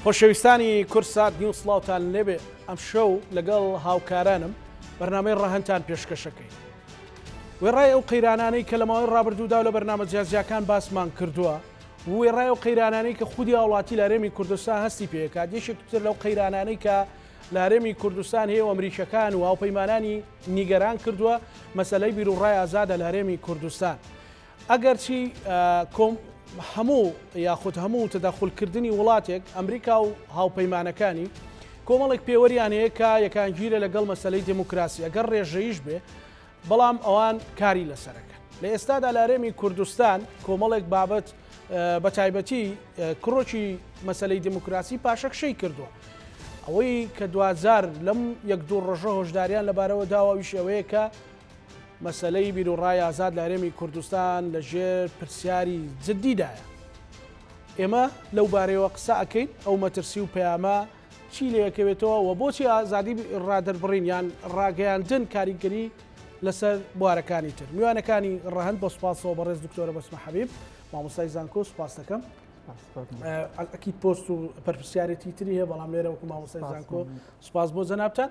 خۆشەویستانی کوردسات نیوز سڵاوتان لێبێ ئەمشەو لەگەڵ هاوکارانم بەرنامەی ڕەهەندتان پێشکەشەکەین. وێڕای ئەو قەیرانانەی کە لە ماوەی ڕابردوودا و لە بەرنامە جیاجیاکان باسمان کردووە و وێڕای ئەو قەیرانانەی کە خودی هاوڵاتی لە هەرێمی کوردستان هەستی پێکات یەکێک تر لەو قەیرانانەی کە لە هەرێمی کوردستان هەیە و ئەمریکیەکان و هاوپەیمانانی نیگەران کردووە مەسەلەی بیروڕای ئازادە لە هەرێمی کوردستان. ئەگەرچی کۆم هەموو یاخود هەموو تەدەخولکردنی وڵاتێک ئەمریکا و هاوپەیمانەکانی کۆمەڵێک پێوەریان هەیە کە یەکانگیرە لەگەڵ مەسەلەی دێموکراسی ئەگەر ڕێژەیش بێ بەڵام ئەوان کاری لەسەرەکەن لە ئێستادا لە هەرێمی کوردستان کۆمەڵێک بابەت بە تایبەتی کڕۆکی مەسلەی دموکراسی پاشەکشەی کردووە ئەوەی کە دوجار لەم یەک دوو ڕۆژە هۆشداریان لەبارەوە داواویش ئەوەیە کە مەسەلەی بیروڕای ئازاد لە هەرێمی کوردستان لە ژێر پرسیاری جددیدایە. ئێمە لەو بارەیەوە قسە ئەکەین، ئەو مەترسی و پەیامە چی لێکەوێتەوە و بۆچی ئازادی ڕادەربڕین یان ڕاگەیاندن کاریگەری لەسەر بوارەکانی تر. میوانەکانی ڕەهەند بە سوپاسەوە بەڕێز دکتۆرە بەسمە حەبیب، مامۆستای زانکۆ سوپاس دەکەم. ئەکید پۆست و پەرپرسیارێتی تری هەیە بەڵام لێرە وەکو مامۆستای زانکۆ سوپاس بۆ جەنابتان.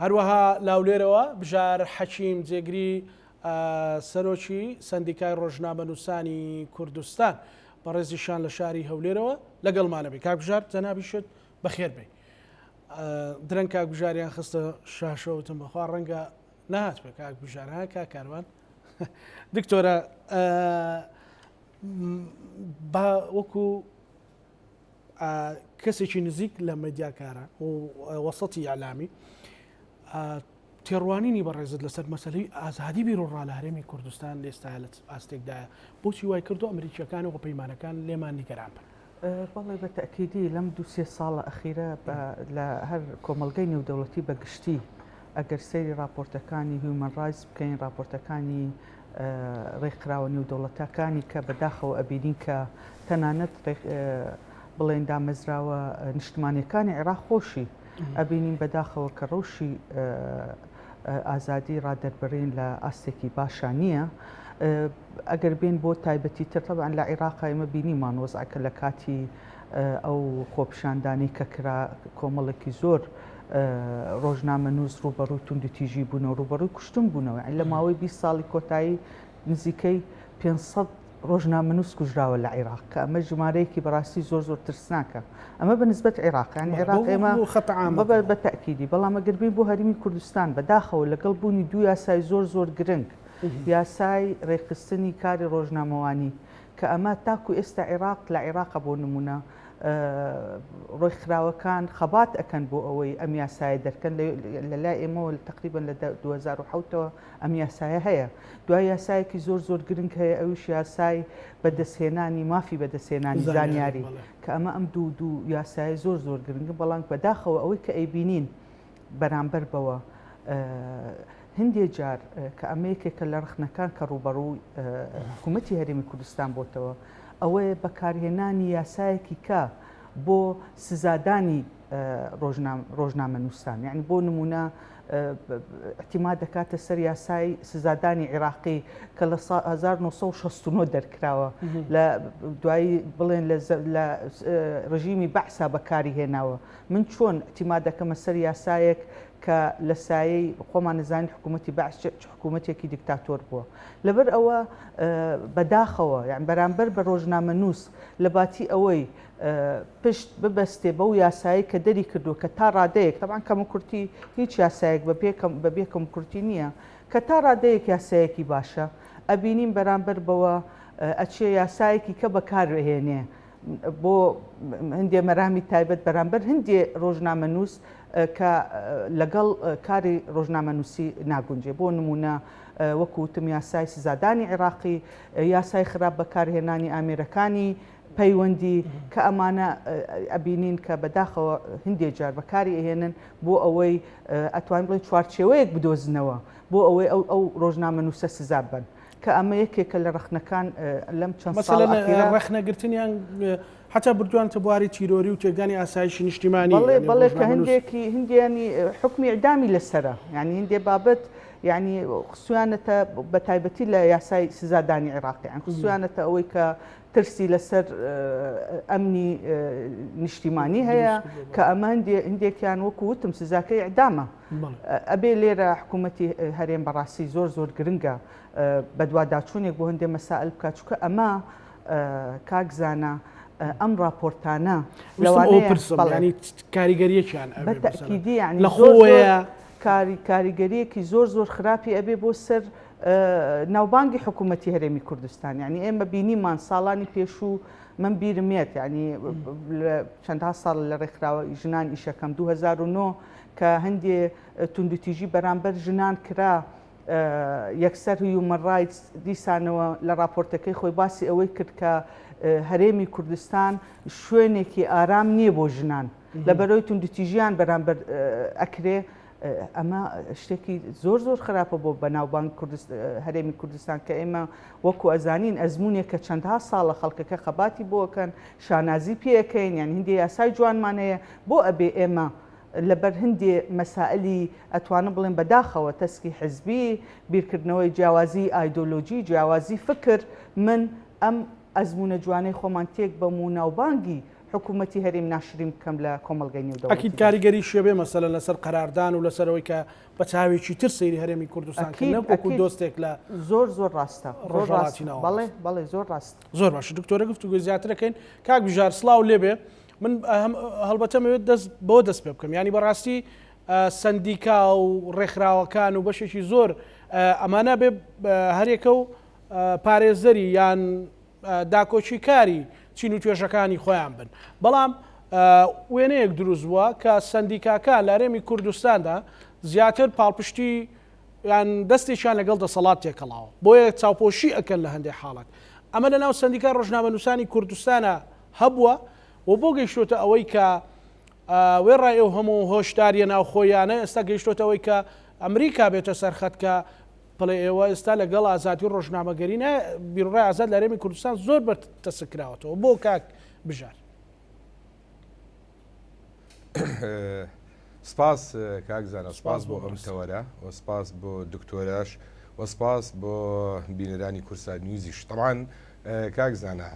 هەروەها لاولێرەوە بژار حەکیم جێگری سەرۆکی سەندیکای ڕۆژنامەنووسانی کوردستان بەڕێزیشان لە شاری هەولێرەوە لەگەڵمانە بێ کاک بژار جەنابیشت بەخێر بێ درەنگ کاک بژاریان خستە شاشەوتم بەخوا ڕەنگە نهات بێ کاک بژار ها کاک کاروان دکتۆرە با وەکو کەسێکی نزیک لە مەدیاکارە و وەسەتی ئیعلامی تێڕوانینی بەڕێزت لەسەر مەسەلەی ئازادی بیروڕا لە هەرێمی کوردستان لە ئێستا لە ئاستێکدایە بۆچی وای کردو ئەمریکیەکان و پەیمانەکان لێمان نیگەران بن؟ بەڵێ بە تەئکیدی لەم دوو سێ ساڵە ئەخیرە لە هەر کۆمەڵگەی نێودەوڵەتی بە گشتی ئەگەر سەیری ڕاپۆرتەکانی هیومەن ڕایتس بکەین ڕاپۆرتەکانی ڕێکخراوە نێودەوڵەتەکانی کە بەداخەوە ئەبینین کە تەنانەت بڵێن دامەزراوە نیشتمانیەکانی عێراق خۆشی ئەبینین بەداخەوە کە ڕەوشی ئازادی ڕادەربڕین لە ئاستێکی باشا نییە. ئەگەر بێن بۆ تایبەتی تر طبعا لە عێراق ئێمە بینیمان وەزعەکە لە کاتی ئەو خۆپیشاندانی کە کرا کۆمەڵێکی زۆر ڕۆژنامەنووس ڕووبەڕووی توندوتیژی بوونەوە، ڕووبەڕووی کوشتن بوونەوە، یانی لە ماوەی 20 ساڵی کۆتایی نزیکەی 500 ڕۆژنامەنووس کوژراوە لە عیراق کە ئەمە ژمارەیەکی بەڕاستی زۆر زۆر ترسناکە ئەمە بە نسبەت عیراق یانی عیراق ئێمە بە تەئکیدی بەڵام ئەگەر بین بۆ هەرێمی کوردستان بەداخەوە لەگەڵ بوونی دوو یاسای زۆر زۆر گرنگ یاسای ڕێکخستنی کاری ڕۆژنامەوانی کە ئەمە تاکو ئێستا عیراق لە عیراقە بۆ نمونە ڕێکخراوەکان خەبات ئەکەن بۆ ئەوەی ئەم یاسایە دەرکەن لە لای ئێمەوە تقریبا لە 2007ەوە ئەم یاسایە هەیە دوای یاسایەکی زۆر زۆر گرنگ هەیە ئەویش یاسای بەدەستهێنانی مافی بەدەستهێنانی زانیاری کە ئەمە ئەم دوو دوو یاسایە زۆر زۆر گرنگە بەڵام بەداخەوە ئەوەی کە ئەیبینین بەرامبەر بەوە هەندێ جار کە ئەمە یەکێکە لە ڕەخنەکان کە ڕووبەڕوو حکوومەتی هەرێمی کوردستان بۆتەوە ئەوەیە بەکارهێنانی یاسایەکی کە بۆ سزادانی ڕۆژنامەنووسان یعنی بۆ نمونە اعتماد دەکاتە سەر یاسای سزادانی عێراقی کە لە 1969 دەرکراوە لە دوایی بڵێن لە ڕژیمی بەعسا بەکاری هێناوە من چۆن اعتماد دەکەمە سەر یاسایەک کە لە سایەی خۆمان نزانین حکوومەتی بەعس چ حکوومەتێکی دیکتاتۆر بووە لەبەر ئەوە بەداخەوە یان بەرامبەر بە ڕۆژنامەنووس لە باتی ئەوەی پشت ببەستێ بەو یاسایی کە دەری کردووە کە تا ڕادەیەک تەبعەن کەموکورتی هیچ یاسایەک بەبێ کەموکورتی نییە کە تا ڕادەیەک یاسایەکی باشە ئەبینین بەرامبەر بەوە ئەچێ یاسایەکی کە بەکارهێنێ بۆ هەندێ مەرامی تایبەت بەرامبەر هەندێ ڕۆژنامەنووس کە لەگەڵ کاری ڕۆژنامەنووسی ناگونجێ بۆ نمونە وەکو وتم یاسای سزادانی عێراقی یاسای خراپ بەکارهێنانی ئامێرەکانی پەیوەندی کە ئەمانە ئەبینین کە بەداخەوە هندێ جار بەکاری ئەهێنن بۆ ئەوەی ئەتوانین بڵێن چوارچێوەیەک بدۆزنەوە بۆ ئەوەی ئەو ئەو ڕۆژنامەنووسە سزا ببەن کە ئەمە یەکێکە لە ڕەخنەکان لەم چەند ساڵە ئەخیرە. ڕەخنەگرتنیان حتا بردووانتە بواری تیرۆری و تێکدانی ئاسایشی نیشتیمانی بەڵێ بەڵێ کە هەندێکی هندیانی حکمی ئیعدامی لەسەرە یعنی هندێ بابەت. یعنی خسویانەتە بە تایبەتی لە یاسای سزادانی عێراقی یان خسویانەتە ئەوەی کە ترسی لەسەر ئەمنی نیشتیمانی هەیە کە ئەمە هەندێکیان وەکو وتم سزاکەی ئیعدامە ئەبێ لێرە حکوومەتی هەرێم بەڕاستی زۆر زۆر گرنگە بەدواداچوونێک بۆ هەندێ مەسائل بکات چونکە ئەمە کاک زانا ئەم ڕاپۆرتانە لەوانەیە کاریگەریەکیان بەتەکیدی یعنی لە خۆیە کاری کاریگەریەکی زۆر زۆر خراپی ئەبێ بۆ سەر ناوبانگی حکوومەتی هەرێمی کوردستان یعنی ئێمە بینیمان ساڵانی پێشوو من بیرمێت یعنی چەندها ساڵ لە ڕێکخراوە ژنان ئیشەکەم 2009 کە هەندێ توندوتیژی بەرامبەر ژنان کرا یەکسەر هیومن ڕایتس دیسانەوە لە ڕاپۆرتەکەی خۆی باسی ئەوەی کرد کە هەرێمی کوردستان شوێنێکی ئارام نییە بۆ ژنان لەبەرەوەی توندوتیژیان بەرامبەر ئەکرێ ئەمە شتێکی زۆر زۆر خراپە بۆ بەناوبانگ هەرێمی کوردستان کە ئێمە وەکو ئەزانین ئەزمونێک کە چەندها ساڵە خەڵکەکە خەباتی بۆکەن شانازی پێەکەین یان هندی یاسای جوانمان هەیە بۆ ئەبێ ئێمە لەبەر هەندێ مەسائلی ئەتوانم بڵێم بەداخەوە تەسکی حزبی، بیرکردنەوەی جیاوازی ئایدۆلۆجی، جیاوازی فکر، من ئەم ئەزموونە جوانەی خۆمان تێک بەم و ناوبانگی حکوومەتی هەرێم ناشرین بکەم لە کۆمەڵگەی ئەکید نێودەوڵەتیدا. کاریگەریشی ئەبێ مەسەلەن لەسەر قەراردان و لەسەر ئەوەی کە بە چاوێکی تر سەیری هەرێمی کوردستان کرد ئەکید نەک وەکوو ئەکید دۆستێک لە زۆر زۆر ڕاستە زۆر ڕۆژهەڵاتی ڕاستە بەڵێ ناوەڕاست. بەڵێ زۆر ڕاستە. زۆر باشە دکتۆرە گفتوگۆی زیاتر ئەکەین. کاک بژار سڵاو لێبێ. من هەڵبەتە ئەمەوێت دەست بەوە دەست پێ بکەم یانی بەڕاستی سەندیکا و ڕێکخراوەکان و بەشێکی زۆر ئەمانە بێ هەرێکە و پارێزەری یان داکۆکی کاری چین و توێژەکانی خۆیان بن بەڵام وێنەیەک دروست بووە کە سەندیکاکان لە هەرێمی کوردستاندا زیاتر پاڵپشتی یان دەستێکیان لەگەڵ دەسەڵات تێکەڵاوە بۆیە چاوپۆشی ئەکەن لە هەندێک حاڵەت ئەمە لە ناو سەندیکا ڕۆژنامەنووسانی کوردستانە هەبووە و بۆ گەیشتۆتە ئەوەی کە وێڕای ئەو هەموو هۆشداریە ناوخۆیانە ئێستا گەیشتۆتە ئەوەی کە ئەمریکا بێتە سەرخەت کە بڵێ ئێوە ئێستا لەگەڵ ئازادی ڕۆژنامەگەری نا بیرڕای ئازاد لە هەرێمی کوردستان زۆر بەر تەسک کراوەتەوە بۆ کاک بژار. سپاس کاک زانا سپاس بۆ ئەم تەوەرە و سپاس بۆ دکتۆرەش و سپاس بۆ بینەرانی کوردسات نیوزیش تەبعەن کاک زانا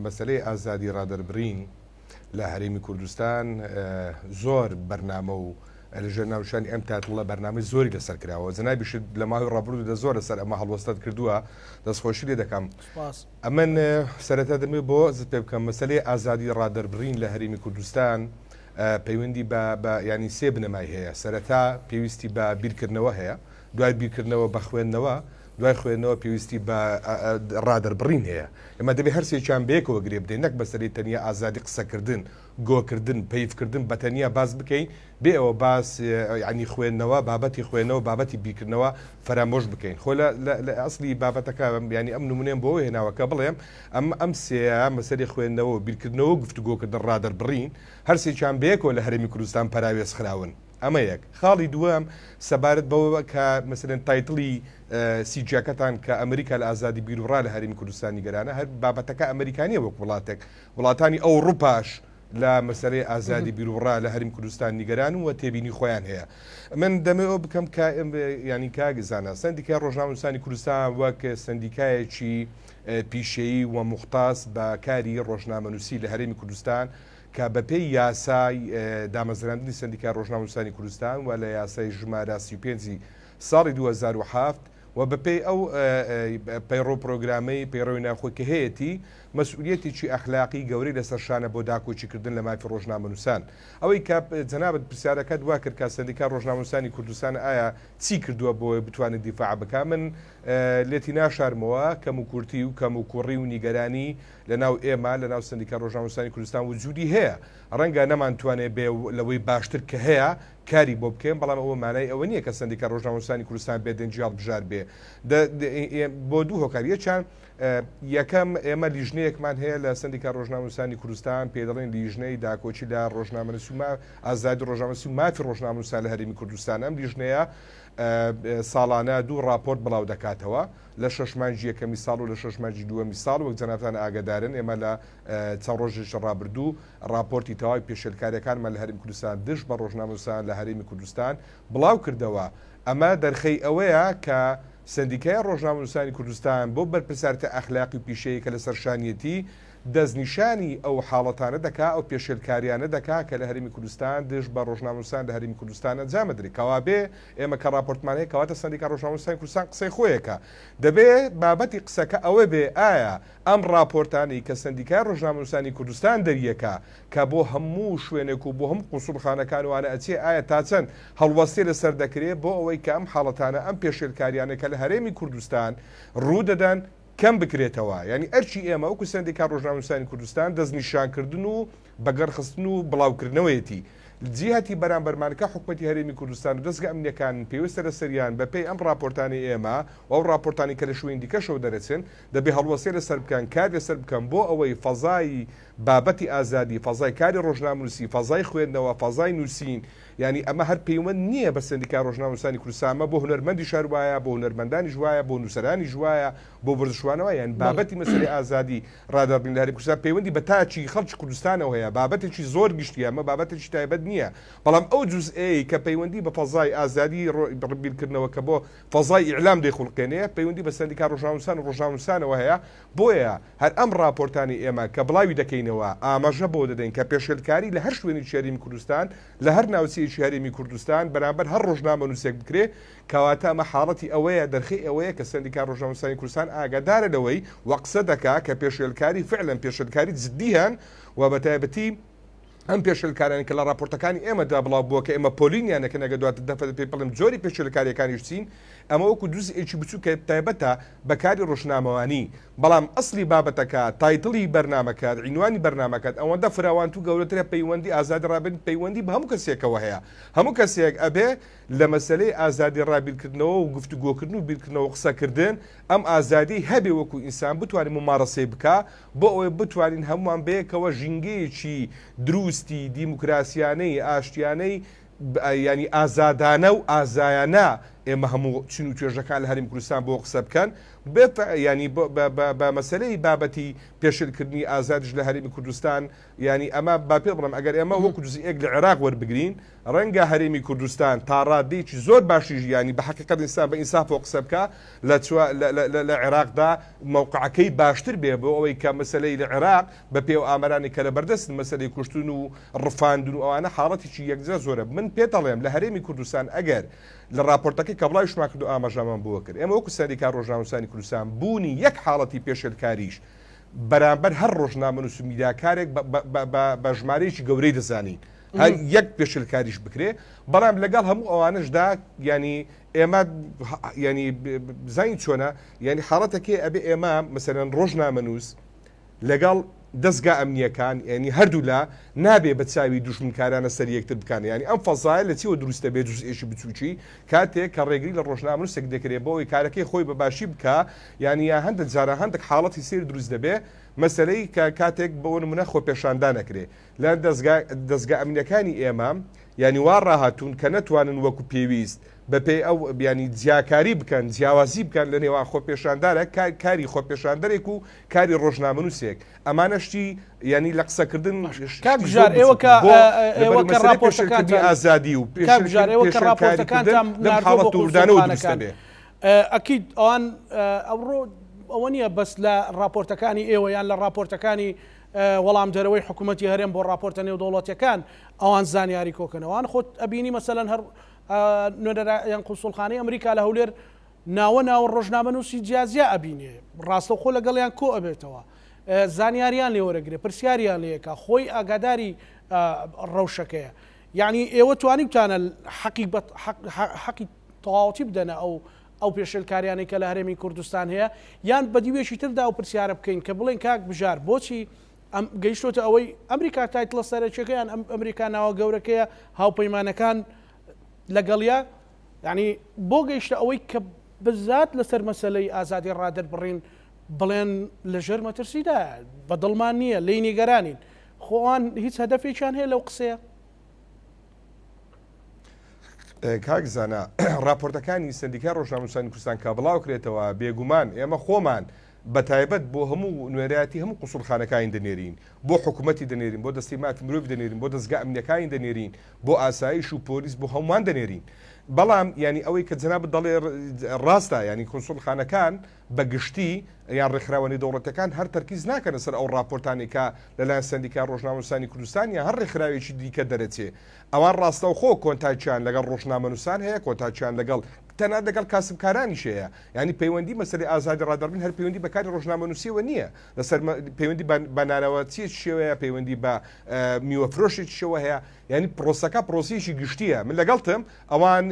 مەسەلەی ئازادی ڕادەربڕین لە هەرێمی کوردستان زۆر بەرنامە و لەژێر ناونیشانی ئەم title ە بەرنامەی زۆری لەسەر کراوە جەنابیشت لە ماوەی ڕابردوودا زۆر لەسەر ئەمە هەڵوەستەت کردووە دەستخۆشی لێ دەکەم ئەمن سەرەتا دەمەوێت بۆ زت پێ بکەم مەسەلەی ئازادی ڕادەربڕین لە هەرێمی کوردستان پەیوەندی بە بە یانی سێ بنەمای هەیە سەرەتا پێویستی بە بیرکردنەوە هەیە دوای بیرکردنەوە بە خوێندنەوە دوای خوێندنەوە پێویستی بە ڕادەربڕین هەیە. ئێمە دەبێ هەرسێکیان بەیەکەوە گرێ بدەین نەک مەسەلەی تەنیا ئازادی قسەکردن، گۆکردن، پەیڤکردن بە تەنیا باس بکەین بێ ئەوە باس یانی خوێندنەوە، بابەتی خوێندنەوە، بابەتی بیرکردنەوە فەرامۆش بکەین. خۆ لە لە لە ئەسڵی بابەتەکە یانی ئەم نموونەیەم بۆ ئەوە هێناوە کە بڵێم ئەم ئەم سێیە مەسەلەی خوێندنەوە و بیرکردنەوە و گفتوگۆکردن ڕادەربڕین هەرسێکیان بەیەکەوە لە هەرێمی کوردستان پەراوێز خراون. ئەمە یەک. خاڵی دووەم سەبارەت بەوە کە مەسەلەن title ی سیجیاکەتان کە ئەمریکا لە ئازادی بیروڕا لە هەرێمی کوردستان نیگەرانە، هەر بابەتەکە ئەمریکا نییە وەک وڵاتێک، وڵاتانی ئەوڕوپاش لە مەسەلەی ئازادی بیروڕا لە هەرێمی کوردستان نیگەرانن و تێبینی خۆیان هەیە. من دەمەوێ ئەوە بکەم کە یانی کاک زانا سەندیکای ڕۆژنامەنووسانی کوردستان وەک سەندیکایەکی پیشەیی و موختەس بە کاری ڕۆژنامەنووسی لە هەرێمی کوردستان کە بەپێی یاسای دامەزراندنی سەندیکای ڕۆژنامەنووسانی کوردستان و لە یاسای ژمارە 35 ی ساڵی 2007 و بەپێی ئەو پەیڕەو پرۆگرامەی پەیڕەوی ناوخۆی کە هەیەتی مەسئولیەتێکی ئەخلاقی گەورەی لەسەر شانە بۆ داکۆکیکردن لە مافی ڕۆژنامەنووسان. ئەوەی کە جەنابت پرسیارەکەت وا کرد کە سەندیکای ڕۆژنامەنووسانی کوردستان ئایا چی کردووە بۆ بتوانێت دیفاع بکا من لێتی ناشارمەوە کەموکورتی و کەموکوڕی و نیگەرانی لە ناو ئێمە، لە ناو سەندیکای ڕۆژنامەنووسانی کوردستان وجوودی هەیە. ڕەنگە نەمانتوانێ بێ لەوەی باشتر کە هەیە کاری بۆ بکەین، بەڵام ئەوە مانای ئەوە نییە کە سەندیکای ڕۆژنامەنووسانی کوردستان بێدەنگی هەڵبژار بێ. دە بۆ دوو هۆکار، یەکیان، یەکەم، ئێمە لیژنەیەکمان هەیە لە سەندیکای ڕۆژنامەنووسانی کوردستان، پێی دەڵێن لیژنەی داکۆکی لە ڕۆژنامەنووسی و ئازادی ڕۆژنامەنووسی و مافی ڕۆژنامەنووسان لە هەرێمی کوردستان. ئەم لیژنەیە ساڵانە دوو ڕاپۆرت بڵاو دەکاتەوە. لە شەش مانگی یەکەمی ساڵ و لە شەش مانگی دووەمی ساڵ، وەک جەنابتان ئاگەدارن ئێمە لە چەند ڕۆژێکی ڕابردوو ڕاپۆرتی تەواوی پێشێلکارییەکانمان لە هەرێمی کوردستان دژ بە ڕۆژنامەنووسان لە. هەرێمی کوردستان بڵاو کردەوە ئەمە دەرخەی ئەوەیە کە سەندیکای ڕۆژنامەنووسانی کوردستان بۆ بەرپرسیارێتە ئەخلاقی و پیشەیی کە لەسەر شانیەتی دەستنیشانی ئەو حاڵەتانە دەکا، ئەو پێشێلکاریانە دەکا کە لە هەرێمی کوردستان دژ بە ڕۆژنامەنووسان لە هەرێمی کوردستان ئەنجام ئەدرێ. کەوابێ ئێمە کە ڕاپۆرتمان هەیە کەواتە سەندیکا ڕۆژنامەنووسانی کوردستان قسەی خۆیەکا. دەبێ بابەتی قسەکە ئەوە بێ ئایا ئەم ڕاپۆرتانەی کە سەندیکای ڕۆژنامەنووسانی کوردستان دەریەکا کە بۆ هەموو شوێنێک و بۆ هەموو قونسوڵخانەکان و وانە ئەچێ ئایا تا چەند هەڵوەستەی لەسەر دەکرێ بۆ ئەوەی کە ئەم حاڵەتانە ئەم پێشێلکاریانە کە لە هەرێمی کوردستان ڕوو دەدەن کەم بکرێتەوە یانی ئەرکی ئێمە وەکو سەندیکا ڕۆژنامەنووسانی کوردستان دەستنیشانکردن و بەگەڕخستن و بڵاوکردنەوەیەتی جیهەتی بەرامبەرمان کە حکومەتی هەرێمی کوردستان و دەزگا ئەمنیەکانن پێویستە لەسەریان بەپێی ئەم ڕاپۆرتانەی ئێمە و ئەو ڕاپۆرتانەی کە لە شوێنی دیکەشەوە دەرەچن دەبێ هەڵوەستەی لەسەر بکەن کار لەسەر بکەن بۆ ئەوەی فەزای بابەتی ئازادی فەزای کاری ڕۆژنامەنووسی فەزای خوێندنەوە فەزای نووسین یانی ئەمە هەر پەیوەند نییە بە سەندیکای ڕۆژنامەنووسانی کوردستان، ئەمە بۆ هونەرمەندیش هەر وایە، بۆ هونەرمەندانیش وایە، بۆ نووسەرانیش وایە، بۆ وەرزشوانە وایە، یانی بابەتی مەسەلەی ئازادی ڕادەربڕین لە هەرێمی کوردستان پەیوەندی بە تاکی خەڵکی کوردستانەوە هەیە، بابەتێکی زۆر گشتییە، ئەمە بابەتێکی تایبەت نییە، بەڵام ئەو جوزئەیەی کە پەیوەندی بە فەزای ئازادی بیرکردنەوە کە بۆ فەزای ئیعلام دەیخوڵقێنێ، پەیوەندی بە سەندیکا ڕۆژنامەنووسان و ڕۆژنامەنووسانەوە هەیە، بۆیە هەر ئەم ڕاپۆرتانەی ئێمە کە بڵاوی دەکەینەوە ئاماژە بەوە دەدەین کە پێشێلکاری لە هەر شوێنێکی هەرێمی کوردستان لە هەر ناوچەیەکی هەرێمی کوردستان بەرامبەر هەر ڕۆژنامەنووسێک بکرێ کەواتە ئەمە حاڵەتی ئەوەیە دەرخەی ئەوەیە کە سەندیکای ڕۆژنامەنووسانی کوردستان ئاگادارە لەوەی و قسە دەکا کە پێشێلکاری فعلەن پێشێلکاری جدی هەن و بەتایبەتی ئەم پێشێلکارانەی کە لە ڕاپۆرتەکانی ئێمەدا بڵاو بووە کە ئێمە پۆلینیان دەکەین ئەگەر دواتر دەرفەتت پێ بڵێم جۆری پێشێلکارییەکانیش چین ئەمە وەکو جوزئێکی بچووک کە تایبەتە بە کاری ڕۆژنامەوانی بەڵام ئەسڵی بابەتەکە title ی بەرنامەکەت عینوانی بەرنامەکەت ئەوەندە فراوانت و گەورەترە پەیوەندی ئازادی ڕابردن پەیوەندی بە هەموو کەسێکەوە هەیە هەموو کەسێک ئەبێ لە مەسەلەی ئازادی ڕابیرکردنەوە و گفتوگۆکردن و بیرکردنەوە و قسەکردن ئەم ئازادیەی هەبێ وەکو ئینسان بتوانێ مومارەسەی بکا بۆ ئەوەی بتوانین هەمووان بەیەکەوە ژینگەیەکی دروستی دیموکراسیانەی ئاشتیانەی یانی ئازادانە و ئازایانە ئێمە هەموو چین و توێژەکان لە هەرێمی کوردستان بۆ قسە بکەن ینی بە مەسلەی بابەتی پێشلکردنی ئازادیش لە هەرێمی کوردستان ینی ئەمە با پێ بڵم ئەگەر ئێمە وەکو جزئێک لە عێراق وەربگرین ڕەنگە هەرێمی کوردستان تا ڕادەیەکی زۆر باشیش یانی بە حەقیقەت ئینسان بە ئینسافەوە قسە بکا لە چوا لە لە لە لە عێراقدا مەوقعەکەی باشتر بێ بۆ ئەوەی کە مەسەلەی لە عێراق بە پێی ئەو ئامارانەی کە لە بەردەستن مەسەلەی کوشتن و ڕفاندن و ئەوانە حاڵەتێکی یەکجار زۆرە من پێت ئەڵێم لە هەرێمی کوردستان ئەگەر لە ڕاپۆرتەکەی کە بڵاویشمان کرد و ئاماژەمان بۆ کرد ئێمە وەکو سەندیکای ڕۆژنامەنووسانی کوردستان بوونی یەک حاڵەتی پێشێلکاریش بەرامبەر هەر ڕۆژنامەنووس و میدیاکارێک بە ژمارەیەکی گەورەی دەزانین هەر یەک پێشلکاریش بکرێ بەڵام لەگەڵ هەموو ئەوانشدا ینی ئێمە ینی بزانین چۆنە ینی حاڵەتەکەی ئەبێ ئێمە مەسەرەن ڕۆژنامەنووس لەگەڵ دەزگا ئەمنییەکان یانی هەردوولا نابێ بە چاوی دوژمنکارانە سەری یەکتر بکەن یانی ئەم فەزایە لە چیوە دروست دەبێ جوزئێکی بچووکی کاتێک کە ڕێگری لە ڕۆژنامەنووسێک دەکرێ بۆ ئەوەی کارەکەی خۆی بە باشی بکا یانی یا هەندێک جاران هەندێک حاڵەتی سەیر دروست دەبێ مەسەلەی کە کاتێک بۆ نمونە خۆپێشاندان ئەکرێ لە دەزگا دەزگا ئەمنیەکانی ئێمە یانی وا ڕاهاتوون کە نەتوانن وەکو پێویست بەپێی ئەو یانی جیاکاری بکەن جیاوازی بکەن لە نێوان خۆپێشاندارە کاری خۆپێشاندەرێک و کاری ڕۆژنامەنووسێک ئەمانە شتی یانی لە قسەکردن کاک بژار ئێوە کە ئێوە کە ڕاپۆرتەکانتان ئازادی و کاک بژار ئێوە کە ڕاپۆرتەکانتان لەم حاڵەت و وردانەوە دروست دەبێ. ئەکید ئەوان ئەوڕۆ ئەوە نییە بەس لە ڕاپۆرتەکانی ئێوە یان لە ڕاپۆرتەکانی وەڵامدەرەوەی حکوومەتی هەرێم بۆ ڕاپۆرتە نێودەوڵەتیەکان ئەوان زانیاری کۆکەنەوە ئەوان خۆت ئەبینی مەسەلەن هەر نوێنەرا یان قونسوڵخانەی ئەمریکا لە هەولێر ناوە ناوە ڕۆژنامەنووسی جیاجیا ئەبینێ ڕاستەوخۆ لەگەڵیان کۆ ئەبێتەوە زانیاریان لێ وەرەگرێ پرسیاریان لێکا خۆی ئاگاداری ڕەوشەکەیە یعنی ئێوە توانیوتانە حەقی حەقی تەواوەتی بدەنە ئەو ئەو پێشێلکاریانەی کە لە هەرێمی کوردستان هەیە یان بە دیوێکی تردا ئەو پرسیارە بکەین کە بڵێن کاک بژار بۆچی ئەم گەیشتۆتە ئەوەی ئەمریکا title ە سەرەکیەکە یان ئەمریکا ناوە گەورەکەیە هاوپەیمانەکان لەگەڵیا یعنی بۆ گەیشتە ئەوەی کە بزات لەسەر مەسەلەی ئازادی ڕادەربڕین بڵێن لەژێر مەترسیدا بە دڵمان نییە لێی نیگەرانین خۆوان هیچ هەدەفێکیان هەیە لەو قسەیە؟ کاک زانا ڕاپۆرتەکانی سندیکای ڕۆژنامەنووسانی کوردستان کە بڵاو کرێتەوە بێگومان ئێمە خۆمان. بە تایبەت بۆ هەموو نوێنەرایەتی هەموو قونسوڵخانەکانی دەنێرین، بۆ حکومەتی دەنێرین، بۆ دەستەی مافی مرۆڤی دەنێرین، بۆ دەزگا ئەمنیەکانی دەنێرین، بۆ ئاسایش و پۆلیس بۆ هەمووان دەنێرین. بەڵام یانی ئەوەی کە جەنابت دەڵێ ڕاستە یانی کونسوڵخانەکان بە گشتی یان ڕێکخراوە نێودەوڵەتیەکان هەر تەرکیز ناکەنە سەر ئەو ڕاپۆرتانەی کە لەلایەن سەندیکای ڕۆژنامەنووسانی کوردستان یان هەر ڕێکخراوێکی دیکە دەرەچێ ئەوان ڕاستەوخۆ کۆنتاکیان لەگەڵ ڕۆژنامەنووسان هەیە کۆنتاکیان لەگەڵ تەنانەت لەگەڵ کاسبکارانیش هەیە یانی پەیوەندی مەسەلەی ئازادی ڕادەربڕین هەر پەیوەندی بە کاری ڕۆژنامەنووسیەوە نییە لەسەر پەیوەندی بە نانەواچیەکیشەوە هەیە پەیوەندی بە میوەفرۆشێکیشەوە هەیە یانی پرۆسەکە پرۆسەیەکی گشتییە من لەگەڵتم ئەوان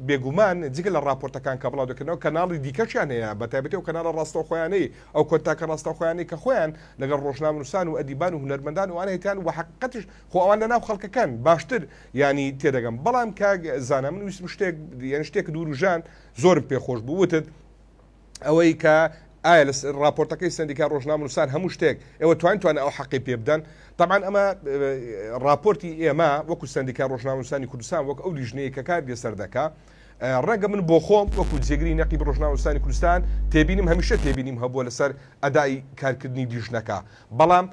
بێگومان جگە لە ڕاپۆرتەکان کە بڵاو دەکەنەوە کەناڵی دیکەشیان هەیە بە تایبەتی ئەو کەناڵە ڕاستەوخۆیانەی ئەو کۆنتاکە ڕاستەوخۆیانەی کە خۆیان لەگەڵ ڕۆژنامەنووسان و ئەدیبان و هونەرمەندان و ئەوانە هەیتان و حەقیقەتیش خۆ ئەوان لەناو خەڵکەکەن باشتر یانی تێدەگەم بەڵام کاک زانا من ویستم شتێک یانی شتێکت وروژاند زۆرم پێ خۆش بوو وتت ئەوەی کە ئایا لە ڕاپۆرتەکەی سەندیکای ڕۆژنامەنووسان هەموو شتێک ئێوە توانتوان ئەو حەقی پێ بدەن تەبعەن ئەمە ڕاپۆرتی ئێمە وەکو سەندیکای ڕۆژنامەنووسانی کوردستان وەک ئەو لیژنەیە کە کار لەسەر دەکا ڕەنگە من بۆ خۆم وەکو جێگری نەقیب ڕۆژنامەنووسانی کوردستان تێبینیم هەمیشە تێبینیم هەبووە لەسەر ئەدای کارکردنی لیژنەکە بەڵام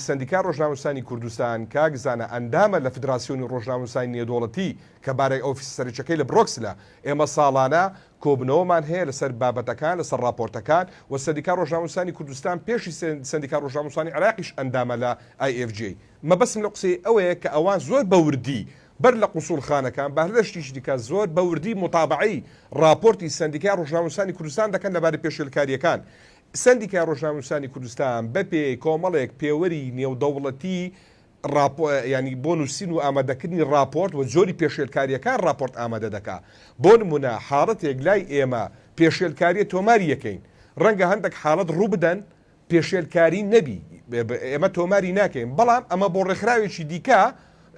سەندیکای ڕۆژنامەنووسانی کوردستان کاک زانا ئەندامە لە فدراسیۆنی ڕۆژنامەنووسانی نێودەوڵەتی کە بارەگا ئۆفیسە سەرەکیەکەی لە برۆکسلە ئێمە ساڵانە کۆبوونەوەمان هەیە لەسەر بابەتەکان، لەسەر ڕاپۆرتەکان و سەندیکای ڕۆژنامەنووسانی کوردستان پێشی سەندیکای ڕۆژنامەنووسانی عێراقیش ئەندامە لە IFJ. مەبەستم لەو قسەیە ئەوەیە کە ئەوان زۆر بە وردی بەر لە قونسوڵخانەکان بە هەر شتێکی دیکە زۆر بە وردی موتابەعەی ڕاپۆرتی سەندیکای ڕۆژنامەنووسانی کوردستان دەکەن لەبارەی پێشێلکارییەکان. سەندیکای ڕۆژنامەنووسانی کوردستان بەپێی کۆمەڵێک پێوەری نێودەوڵەتی ڕاپۆ یانی بۆ نووسین و ئامادەکردنی ڕاپۆرت و جۆری پێشێلکارییەکان ڕاپۆرت ئامادە دەکا. بۆ نموونە حاڵەتێک لای ئێمە پێشێلکارییە تۆماری یەکەین. ڕەنگە هەندەک حاڵەت ڕوو بدەن پێشێلکاری نەبی ئێمە تۆماری ناکەین بەڵام ئەمە بۆ ڕێکخراوێکی دیکە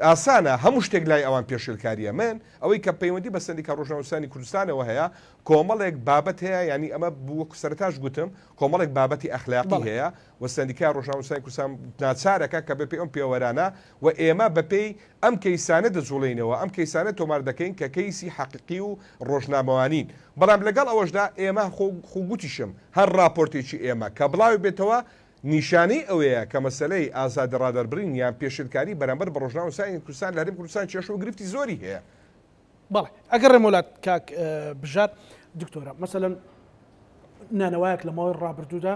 ئاسانە هەموو شتێک لای ئەوان پێشێلکارییە. من ئەوەی کە پەیوەندی بە سەندیکا ڕۆژنامەنووسانی کوردستانەوە هەیە کۆمەڵێک بابەت هەیە یانی ئەمە وەکو سەرەتاش گوتم کۆمەڵێک بابەتی ئەخلاقی هەیە و سەندیکای ڕۆژنامەنووسانی کوردستان ناچارەکە کە بەپێی ئەم پێوەرانە و ئێمە بەپێی ئەم کەیسانە دەجوڵێینەوە، ئەم کەیسانە تۆمار دەکەین کە کەیسی حەقیقی و ڕۆژنامەوانین. بەڵام لەگەڵ ئەوەشدا ئێمە خۆ خۆ گوتیشم هەر ڕاپۆرتێکی ئێمە کە بڵاوی بێتەوە نیشانەی ئەوەیە کە مەسەلەی ئازادی ڕادەربڕین یان پێشێلکاری بەرامبەر بە ڕۆژنامەنووسانی کوردستان لە هەرێمی کوردستان کێشە و گرفتی زۆری هەیە. بەڵێ ئەگەڕێمەوە لات کاک بژار دکتۆرە مەسەلەن نانەوایەک لە ماوەی ڕابردوودا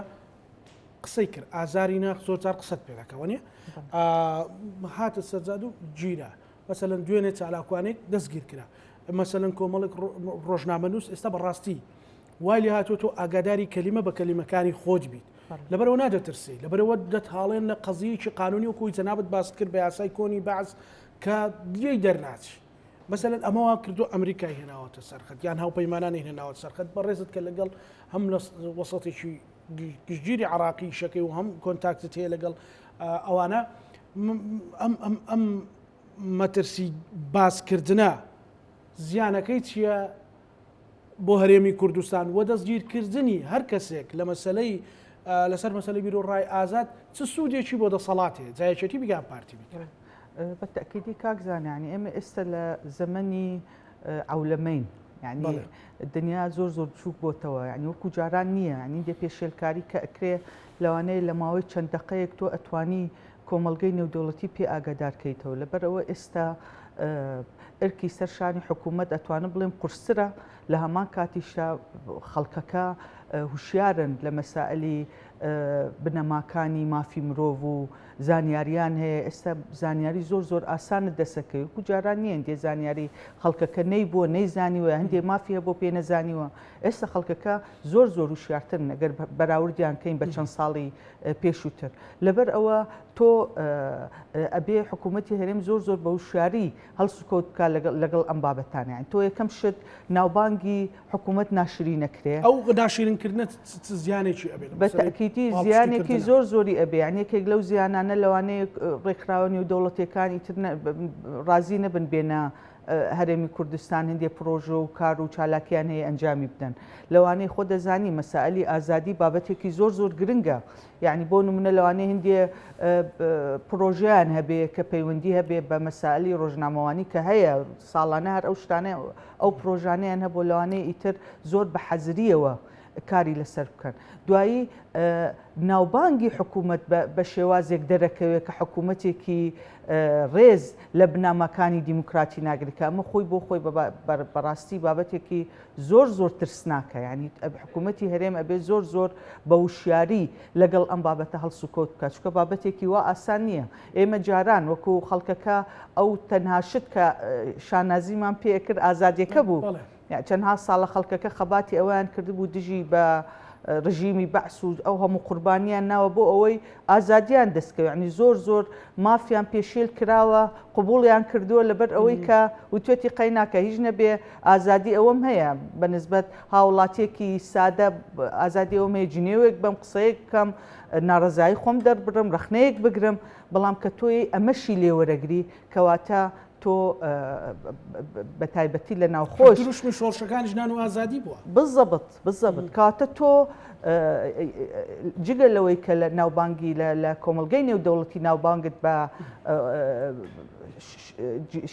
قسەی کرد ئازاری ناخ زۆر جار قسەت پێ دەکەوە نیە هاتە سەرجاد و گیرا مەسەلەن دوێنێ چالاکوانێک دەستگیر کرا مەسەلەن کۆمەڵێک ڕۆژنامەنووس ئێستا بەڕاستی وای لێ هاتووە تۆ ئاگاداری کەلیمە بە کەلیمەکانی خۆت بیت لەبەرەوە نادەترسی لەبەرەوە دەتهاڵێن لە قەزیەکی قانونی وەکوی جەنابت باست کرد بە یاسای کۆنی بەعس کە لێی دەرناچی مەسەلەن ئەمە وا کردو ئەمریکای هێناوەتە سەرخەت یان هاوپەیمانانی هێناوەتە سەرخەت بەڕێزت کە لەگەڵ هەم لە وەسەتێکی گشتگیری عراقی شەکەی و هەم کۆنتاکتت هەیە لەگەڵ ئەوانە ئەم ئەم ئەم مەترسی باسکردە زیانەکەی چییە بۆ هەرێمی کوردستان و دەستگیرکردنی هەر کەسێک لە مەسەلەی لەسەر مەسەلەی بیروڕای ئازاد چ سوودێکی بۆ دەسەڵات هەیە جا یەکێتی بیکا یان پارتی بیکا؟ بە تەئکیدی کاک زانا یانی ئێمە ئێستا لە زەمەنی عەولەمەین یانی دنیا زۆر زۆر بچووک بۆتەوە یانی وەکو جاران نییە یانی دێ پێشێلکاری کە ئەکرێ لەوانەیە لە ماوەی چەند دەقەیەک تۆ ئەتوانی کۆمەڵگەی نێودەوڵەتی پێ ئاگادار کەیتەوە لەبەرئەوە ئێستا ئەرکی سەر شانی حکوومەت ئەتوانم بڵێم قورسترە لە هەمان کاتیشدا خەڵکەکە هوشیارن لە مەسائلی بنەماکانی مافی مرۆڤ و زانیاریان هەیە ئێستا زانیاری زۆر زۆر ئاسانت دەسەکەوی وەکو جاران نییە هەندێ زانیاری خەڵکەکە نەیبووە نەیزانیوە هەندێ مافی هەبوو پێ نەزانیوە ئێستا خەڵکەکە زۆر زۆر وشیارترن ئەگەر بەراوردیان کەین بە چەند ساڵی پێشووتر. لەبەر ئەوە تۆ ئەبێ حکوومەتی هەرێم زۆر زۆر بە وشیاری هەڵسوکەوت بکات لەگەڵ ئەم بابەتانە. یانی تۆ یەکەم شت ناوبانگی حکوومەت ناشرین نەکرێ. ئەو ناشرینکردنە چ زیانێکی ئەبێ؟ بە تەئکیدی زیانێکی زۆر زۆری ئەبێ. یانی یەکێک لەو زیانانە لەوانەیە ڕێکخراوە نێودەوڵەتییەکان ئیتر ڕازی نەبن بێنە هەرێمی کوردستان هەندێ پرۆژە و کار و چالاکیان هەیە ئەنجامی بدەن لەوانەیە خۆ دەزانی مەسائلی ئازادی بابەتێکی زۆر زۆر گرنگە یعنی بۆ نمونە لەوانەیە هەندێ پرۆژیان هەبێ کە پەیوەندی هەبێ بە مەسائلی ڕۆژنامەوانی کە هەیە ساڵانە هەر ئەو شتانە ئەو پرۆژانیان هەبوو لەوانەیە ئیتر زۆر بە حەزریەوە. کاری لەسەر بکەن. دوایی ناوبانگی حکوومەت بە شێوازێک دەرەکەوێت کە حکوومەتێکی ڕێز لە بناماکانی دیموکراتی ناگرێت کە ئەمە خۆی بۆ خۆی بەڕاستی بابەتێکی زۆر زۆر ترسناکە یانی حکوومەتی هەرێم ئەبێ زۆر زۆر بە وشیاری لەگەڵ ئەم بابەتە هەڵسوکەوت بکات چونکە بابەتێکی وا ئاسان نییە ئێمە جاران وەکو خەڵکەکە ئەو تەنها شت کە شانازیمان پێ کرد ئازادیەکە بوو چەندها ساڵە خەڵکەکە خەباتی ئەویان کردبوو دژی بە ڕژیمی بەعس و ئەو هەموو قوربانیان ناوە بۆ ئەوەی ئازادیان دەستکەوێت یعنی زۆر زۆر مافیان پێشێل کراوە قبوڵیان کردووە لەبەر ئەوەی کە وتوێتی قەیناکە هیچ نەبێ ئازادی ئەوەم هەیە بە نسبەت هاوڵاتیەکی سادە ئازادی ئەوەم هەیە جنێوێک بەم قسەیەک بکەم ناڕەزایی خۆم دەربڕم ڕەخنەیەک بگرم بەڵام کە تۆی ئەمەشی لێوەرەگری کەواتە تۆ بە تایبەتی لە ناوخۆش دروشمی شۆڕشەکانی ژنان و ئازادی بووە. بزەبت بزەبت کەواتە تۆ جگە لەوەی کە لە ناوبانگی لە کۆمەڵگەی نێودەوڵەتی ناوبانگت بە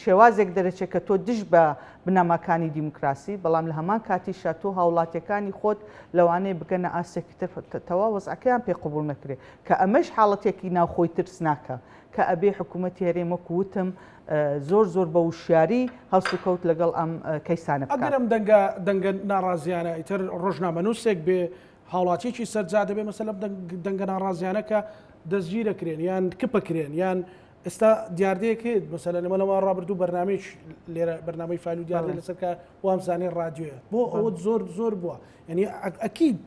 شێوازێک دەرەچێت کە تۆ دژ بە بنەماکانی دیموکراسی بەڵام لە هەمان کاتیشا تۆ هاوڵاتیەکانی خۆت لەوانەیە بگەنە ئاستێکی تر تەواو وەزعەکەیان پێ قبوڵ نەکرێت کە ئەمەش حاڵەتێکی ناوخۆی ترسناکە کە ئەبێ حکوومەتی هەرێم وەکو وتم زۆر زۆر بە وشیاری هەڵسوکەوت لەگەڵ ئەم کەیسانە بکات. ئەگەر ئەم دەنگە دەنگە ناڕازیانە ئیتر ڕۆژنامەنووسێک بێ هاوڵاتیەکی سەر جادە بێ مەسەلەن دەنگە ناڕازیانە کە دەستگیرەکرێن یان کپەکرێن یان ئێستا دیاردەیەک هەیە مەسەلەن ئێمە لەما ڕابردوو بەرنامەیەک لێرە بەرنامەی فایل و دیاردە لەسەر کە وام زانێ ڕادیۆیە بۆ ئەوە زۆر زۆر بووە یعنی ئەکید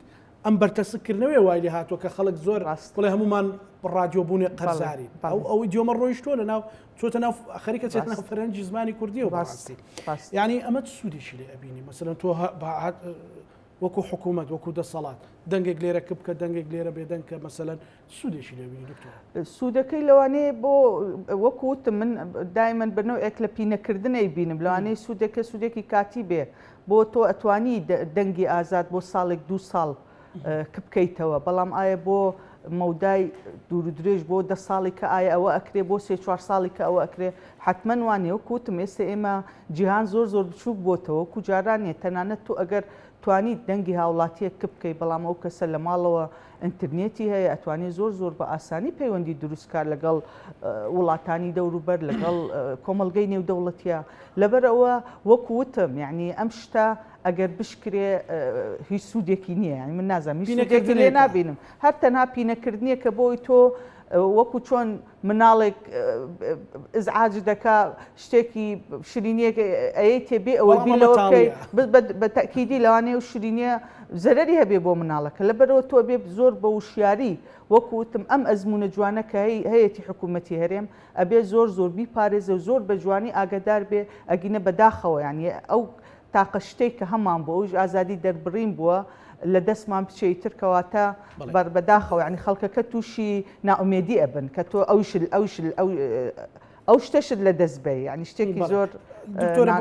ئەم بەرتەسککردنەوەی وای لێ هاتووە کە خەڵک زۆر بڵێ هەمومان ڕادیۆ بوونێ قەرزاری ئەو ئەو ئیدیۆمە ڕۆیشتووە لە ناو چۆتە ناو خەریکە چێت ناو فەرەنگی زمانی کوردیەوە بەڕاستی یعنی ئەمە چ سوودێکی لێ ئەبینی مەسەلەن تۆ وەکو حکوومەت وەکو دەسەڵات دەنگێک لێرە کپ کە دەنگێک لێرە بێدەنگ کە مەسەلەن سوودێکی لێ بینی دکتۆر؟ سوودەکەی لەوانەیە بۆ وەکو وتم من دایمەن بە نەوعێک لە پینەکردن ئەیبینم لەوانەیە سوودێکە سوودێکی کاتی بێ بۆ تۆ ئەتوانی دەنگی ئازاد بۆ ساڵێک دوو ساڵ کپکەیتەوە بەڵام ئایا بۆ مەودای دوور و درێژ بۆ دە ساڵی کە ئایا ئەوە ئەکرێ بۆ سێ چوار ساڵی کە ئەوە ئەکرێ حتمما وانە وەکو وتم ئێستا ئێمە جیهان زۆر زۆر بچووک بۆتەوە وەکو جاران نیە تەنانەت تۆ ئەگەر توانیت دەنگی هاوڵاتیەک کپ بکەی بەڵام ئەو کەسە لە ماڵەوە ئینترنێتی هەیە ئەتوانێ زۆر زۆر بە ئاسانی پەیوەندی دروست کات لەگەڵ وڵاتانی دەوروبەر لەگەڵ کۆمەڵگەی نێودەوڵەتیە لەبەر ئەوە وەکو وتم یعنی ئەم شتە ئەگەر بشکرێ هیچ سوودێکی نییە یعنی من نازانم هیچ سوودێکی لێ نابینم هەر تەنها پینەکردنیە کە بۆی تۆ وەکو چۆن مناڵێک ئزعاج دەکا شتێکی شرینیەک ئەیەیتێ بێ ئەوەی بیر لەوە بکەی بە تەئکیدی لەوانەیە ئەو شرینیە زەرەری هەبێ بۆ مناڵەکە لەبەرئەوە تۆ ئەبێ زۆر بە وشیاری وەکو وتم ئەم ئەزموونە جوانە کە هەیەتی حکوومەتی هەرێم ئەبێ زۆر زۆر بیپارێزێ و زۆر بە جوانی ئاگەدار بێ ئەگینە بەداخەوە یانی ئەو تاقە شتێک کە هەمان بوو ئەویش ئازادی دەربڕین بووە لە دەستمان بچێ ئیتر کەواتە بەر بەداخەوە یانی خەڵکەکە تووشی نائومێدی ئەبن کە تۆ ئەویشت ئەویشت ئەو ئەو شتەشت لە دەست بەی یانی شتێکی زۆر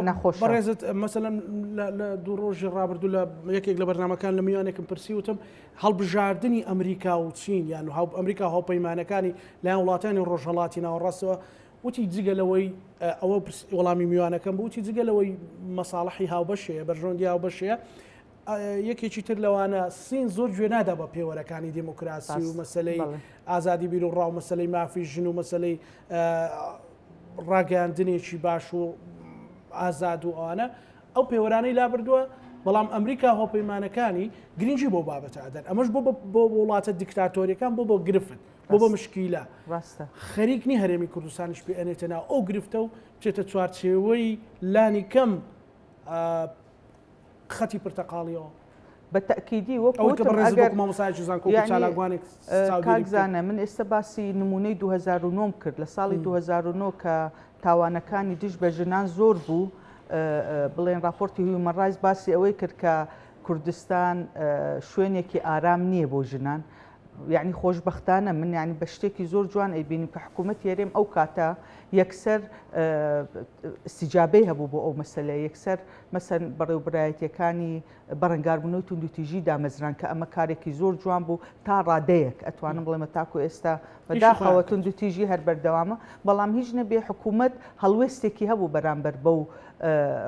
ناخۆشە. بەڕێزت مەسەلەن لە دوو ڕۆژی ڕابردوو لە یەکێک لە بەرنامەکان لە میوانێکم پرسی وتم هەڵبژاردنی ئەمریکا و چین یان ئەمریکا هاوپەیمانەکانی لایەن وڵاتانی ڕۆژهەڵاتی ناوەڕاستەوە وتی جگە لەوەی ئەوە وەڵامی میوانەکەم بوو وتی جگە لەوەی مەساڵحی هاوبەش هەیە بەرژەوەندی هاوبەش هەیە یەکێکی تر لەوانە سین زۆر گوێ نادا بە پێوەرەکانی دێموکراسی و مەسلەی ئازادی بیر و ڕا و مەسلەی مافی ژن و مەسلەی ڕاگەیاندنێکی باش و ئازاد و ئەوانە ئەو پێوەرانەی لابردووە بەڵام ئەمریکا هاوپەیمانەکانی گرنگی بۆ بابەتە ئەدەن ئەمەش بۆ بۆ وڵاتە دیکتاتۆریەکان بۆ بۆ گرفت بۆ بە مشکیلە ڕاستە. خەریک نی هەرێمی کوردستانیش پێ ئەنێتە ناو ئەو گرفتە و بچێتە چوارچێوەی لانی کەم خەتی پرتەقاڵیەوە. بە تەئکیدی وەکو ئەوەی کە وتم بەڕێزت ئەگەر وەکو مامۆستایەکی زانکۆ وەکو یانی چالاکوانێک چاودێری کاک بکەیت. زانا من ئێستا باسی نموونەی 2009 م کرد لە ساڵی 2009 کە تاوانەکانی دژ بە ژنان زۆر بوو بڵێن ڕاپۆرتی هیومەن ڕایتس باسی ئەوەی کرد کە کوردستان شوێنێکی ئارام نییە بۆ ژنان یەعنی خۆشبەختانە من یەعنی بە شتێکی زۆر جوان ئەیبینم کە حکوومەتی هەرێم ئەو کاتە یەکسەر ئیستیجابەی هەبوو بۆ ئەو مەسەلەیە یەکسەر مەسەن بەڕێوبرایەتیەکانی بەرەنگاربوونەوەی توندوتیژی دامەزران کە ئەمە کارێکی زۆر جوان بوو تا ڕادەیەک ئەتوانم بڵێمە تاکو ئێستا بەداخەوە توندوتیژی هەر بەردەوامە بەڵام هیچ نەبێ حکوومەت هەڵوێستێکی هەبوو بەرامبەر بەو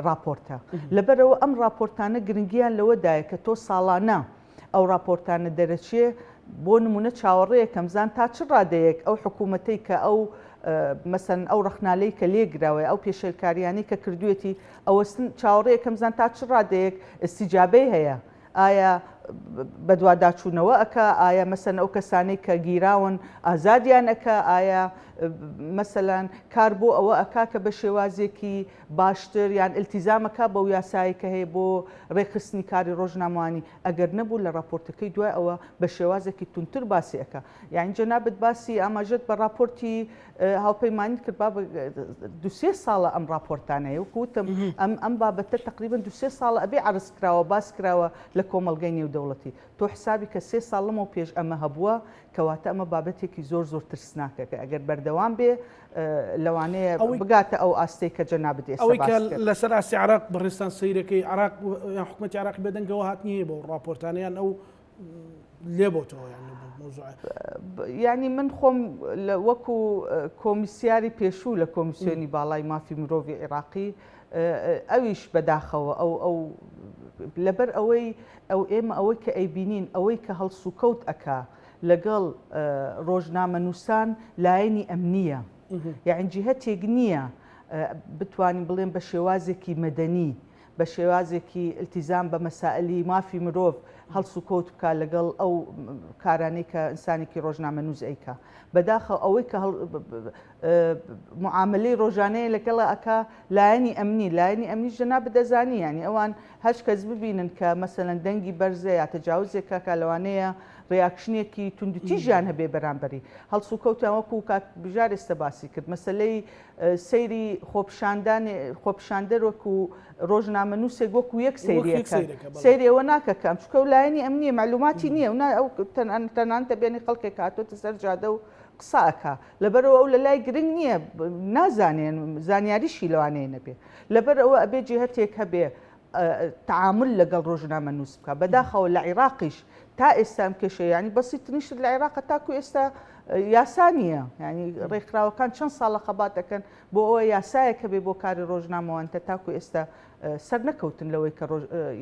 راپۆرتە لەبەرەوە ئەم راپۆرتانە گرنگیان لەوەدایە کە تۆ ساڵانە. ئەو ڕاپۆرتانە دەرەچێ بۆ نمونە چاوەڕێیەکەم زان تا چ ڕادەیەک ئەو حکوومەتەی کە ئەو مەسەن ئەو ڕەخنالەی کە لێگراوە ئەو پێشێلکاریانەی کە کردوێتی ئەوەستن چاوەڕێیەکەم زان تا چ ڕادەیەک ئیستیجابەی هەیە ئایا بەدواداچوونەوە ئەکا؟ ئایا مەسەلەن ئەو کەسانەی کە گیراون ئازادیان ئەکا؟ ئایا مەسەلەن کار بۆ ئەوە ئەکا کە بە شێوازێکی باشتر یان ئیلتیزام ئەکا بەو یاسایەی کە هەیە بۆ ڕێکخستنی کاری ڕۆژنامەوانی؟ ئەگەر نەبوو لە ڕاپۆرتەکەی دوای ئەوە بە شێوازێکی توندتر باسی ئەکا. یانی جەنابت باسی ئاماژەت بە ڕاپۆرتی هاوپەیمانیت کرد بابە دوسێ ساڵە ئەم ڕاپۆرتانە هەیە وەکو وتم ئەم ئەم بابەتە تقریبا دوسێ ساڵە ئەبێ عەرز کراوە باس کراوە لە کۆمەڵگەی نێودەوڵەتی تۆ حسابی کە سێ ساڵ لەمەو پێش ئەمە هەبووە کەواتە ئەمە بابەتێکی زۆر زۆر ترسناکە کە ئەگەر بەردەوام بێ لەوانەیە بگاتە ئەو ئاستەی کە جەنابت ئێستا ئەوەی کە لەسەر ئاستی عراق بەڕێزتان سەیرەکەی عراق یان حکوومەتی عراقی بێدەنگەوە هاتنی هەیە بۆ ڕاپۆرتانیان ئەو لێ بۆتەوە یان یعنی من خۆم وەکو کۆمیسیاری پێشوو لە کۆمیسیۆنی باڵای مافی مرۆڤی عێراقی ئەویش بەداخەوە ئەو ئەو لەبەر ئەوەی ئەو ئێمە ئەوەی کە ئەیبینین ئەوەی کە هەڵسوکەوت ئەکا لەگەڵ ڕۆژنامەنووسان لایەنی ئەمنیە یعنی جیهەتێک نییە بتوانین بڵێن بە شێوازێکی مەدەنی بە شێوازێکی التیزام بە مەسائلی مافی مرۆڤ هەڵسوکەوت بکا لەگەڵ ئەو کارانەی کە ئینسانێکی ڕۆژنامەنووس ئەیکا. بەداخەوە ئەوەی کە معاملەی ڕۆژانەیە لەگەڵ ئەکا لایەنی ئەمنی لایەنی ئەمنیش جەنابت دەزانی یانی ئەوان هەچ کەس ببینن کە مەسەلەن دەنگی بەرزە یا تەجاوزێک کاکا لەوانەیە reaction ێکی توندوتیژیان هەبێ بەرامبەری هەڵسوکەوتیان وەکو کاک بژار ئێستا باسی کرد مەسەلەی سەیری خۆپیشاندان خۆپیشاندەر وەکو ڕۆژنامەنووسێک وەکو یەک سەیریەکەن سەیری ئەوە ناکە کە ئەم چونکە ئەو لایەنی ئەمنیە مەعلوماتی نییە و ئەو تەنانەت دەبێنی خەڵکێک هاتۆتە سەر جادە و قسە ئەکا لەبەرەوە ئەو لە لای گرنگ نییە نازانێن زانیاریشی لەوانەیە نەبێ لەبەر ئەوە ئەبێ جهتێک هەبێ تعامل لەگەڵ ڕۆژنامەنووس بکە بەداخەوە لە عیراقیش تا ئێستا ئەم کێشەیە یانی بەسیترین شت لە عێراق تاکو ئێستا یاسا نییە ینی ڕێکخراوەکان چەند ساڵە خەبات دەکەن بۆ ئەوە یاسایەک هەبێ بۆ کاری ڕۆژنامەوانتە تاکو ئێستا سەر نەکەوتن لەوەی کە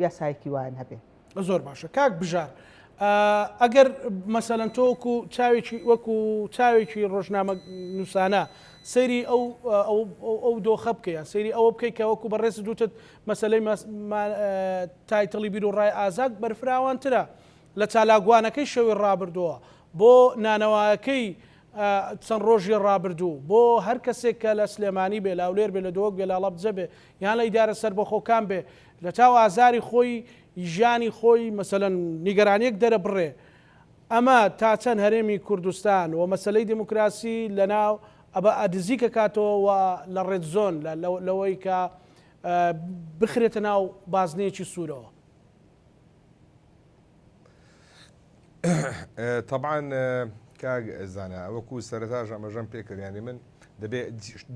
یاسایەکی وایان هەبێ. زۆر باشە کاک بژار ئەگەر مەسەلەن تۆ وەکو چاوێکی وەکو چاوێکی ڕۆژنامە نووسانە سەیری ئەو ئەو دۆخە بکەی یان سەیری ئەوە بکەی کە وەکو بەڕێزت وتت مەسەلەی title ی بیروڕای ئازاد بەرفراوانترە لە چالاکوانەکەی شەوی ڕابردووە بۆ نانەوایەکەی چەند ڕۆژی ڕابردوو بۆ هەر کەسێک کە لە سلێمانی بێ لە هەولێر بێ لە دهۆک بێ لە هەڵەبجە بێ یان لە ئیدارە سەربەخۆکان بێ لە چاو ئازاری خۆی ژیانی خۆی مەسەلەن نیگەرانیەک دەرەبڕێ ئەمە تا چەند هەرێمی کوردستان و مەسەلەی دیموکراسی لەناو ئەبە نزیک ئەکاتەوە و لە red zone لەوەی کە بخرێتە ناو بازنەیەکی سوورەوە. تەبعەن کاک زانا وەکو سەرەتاش ئاماژەم پێ کرد یانی من دەبێ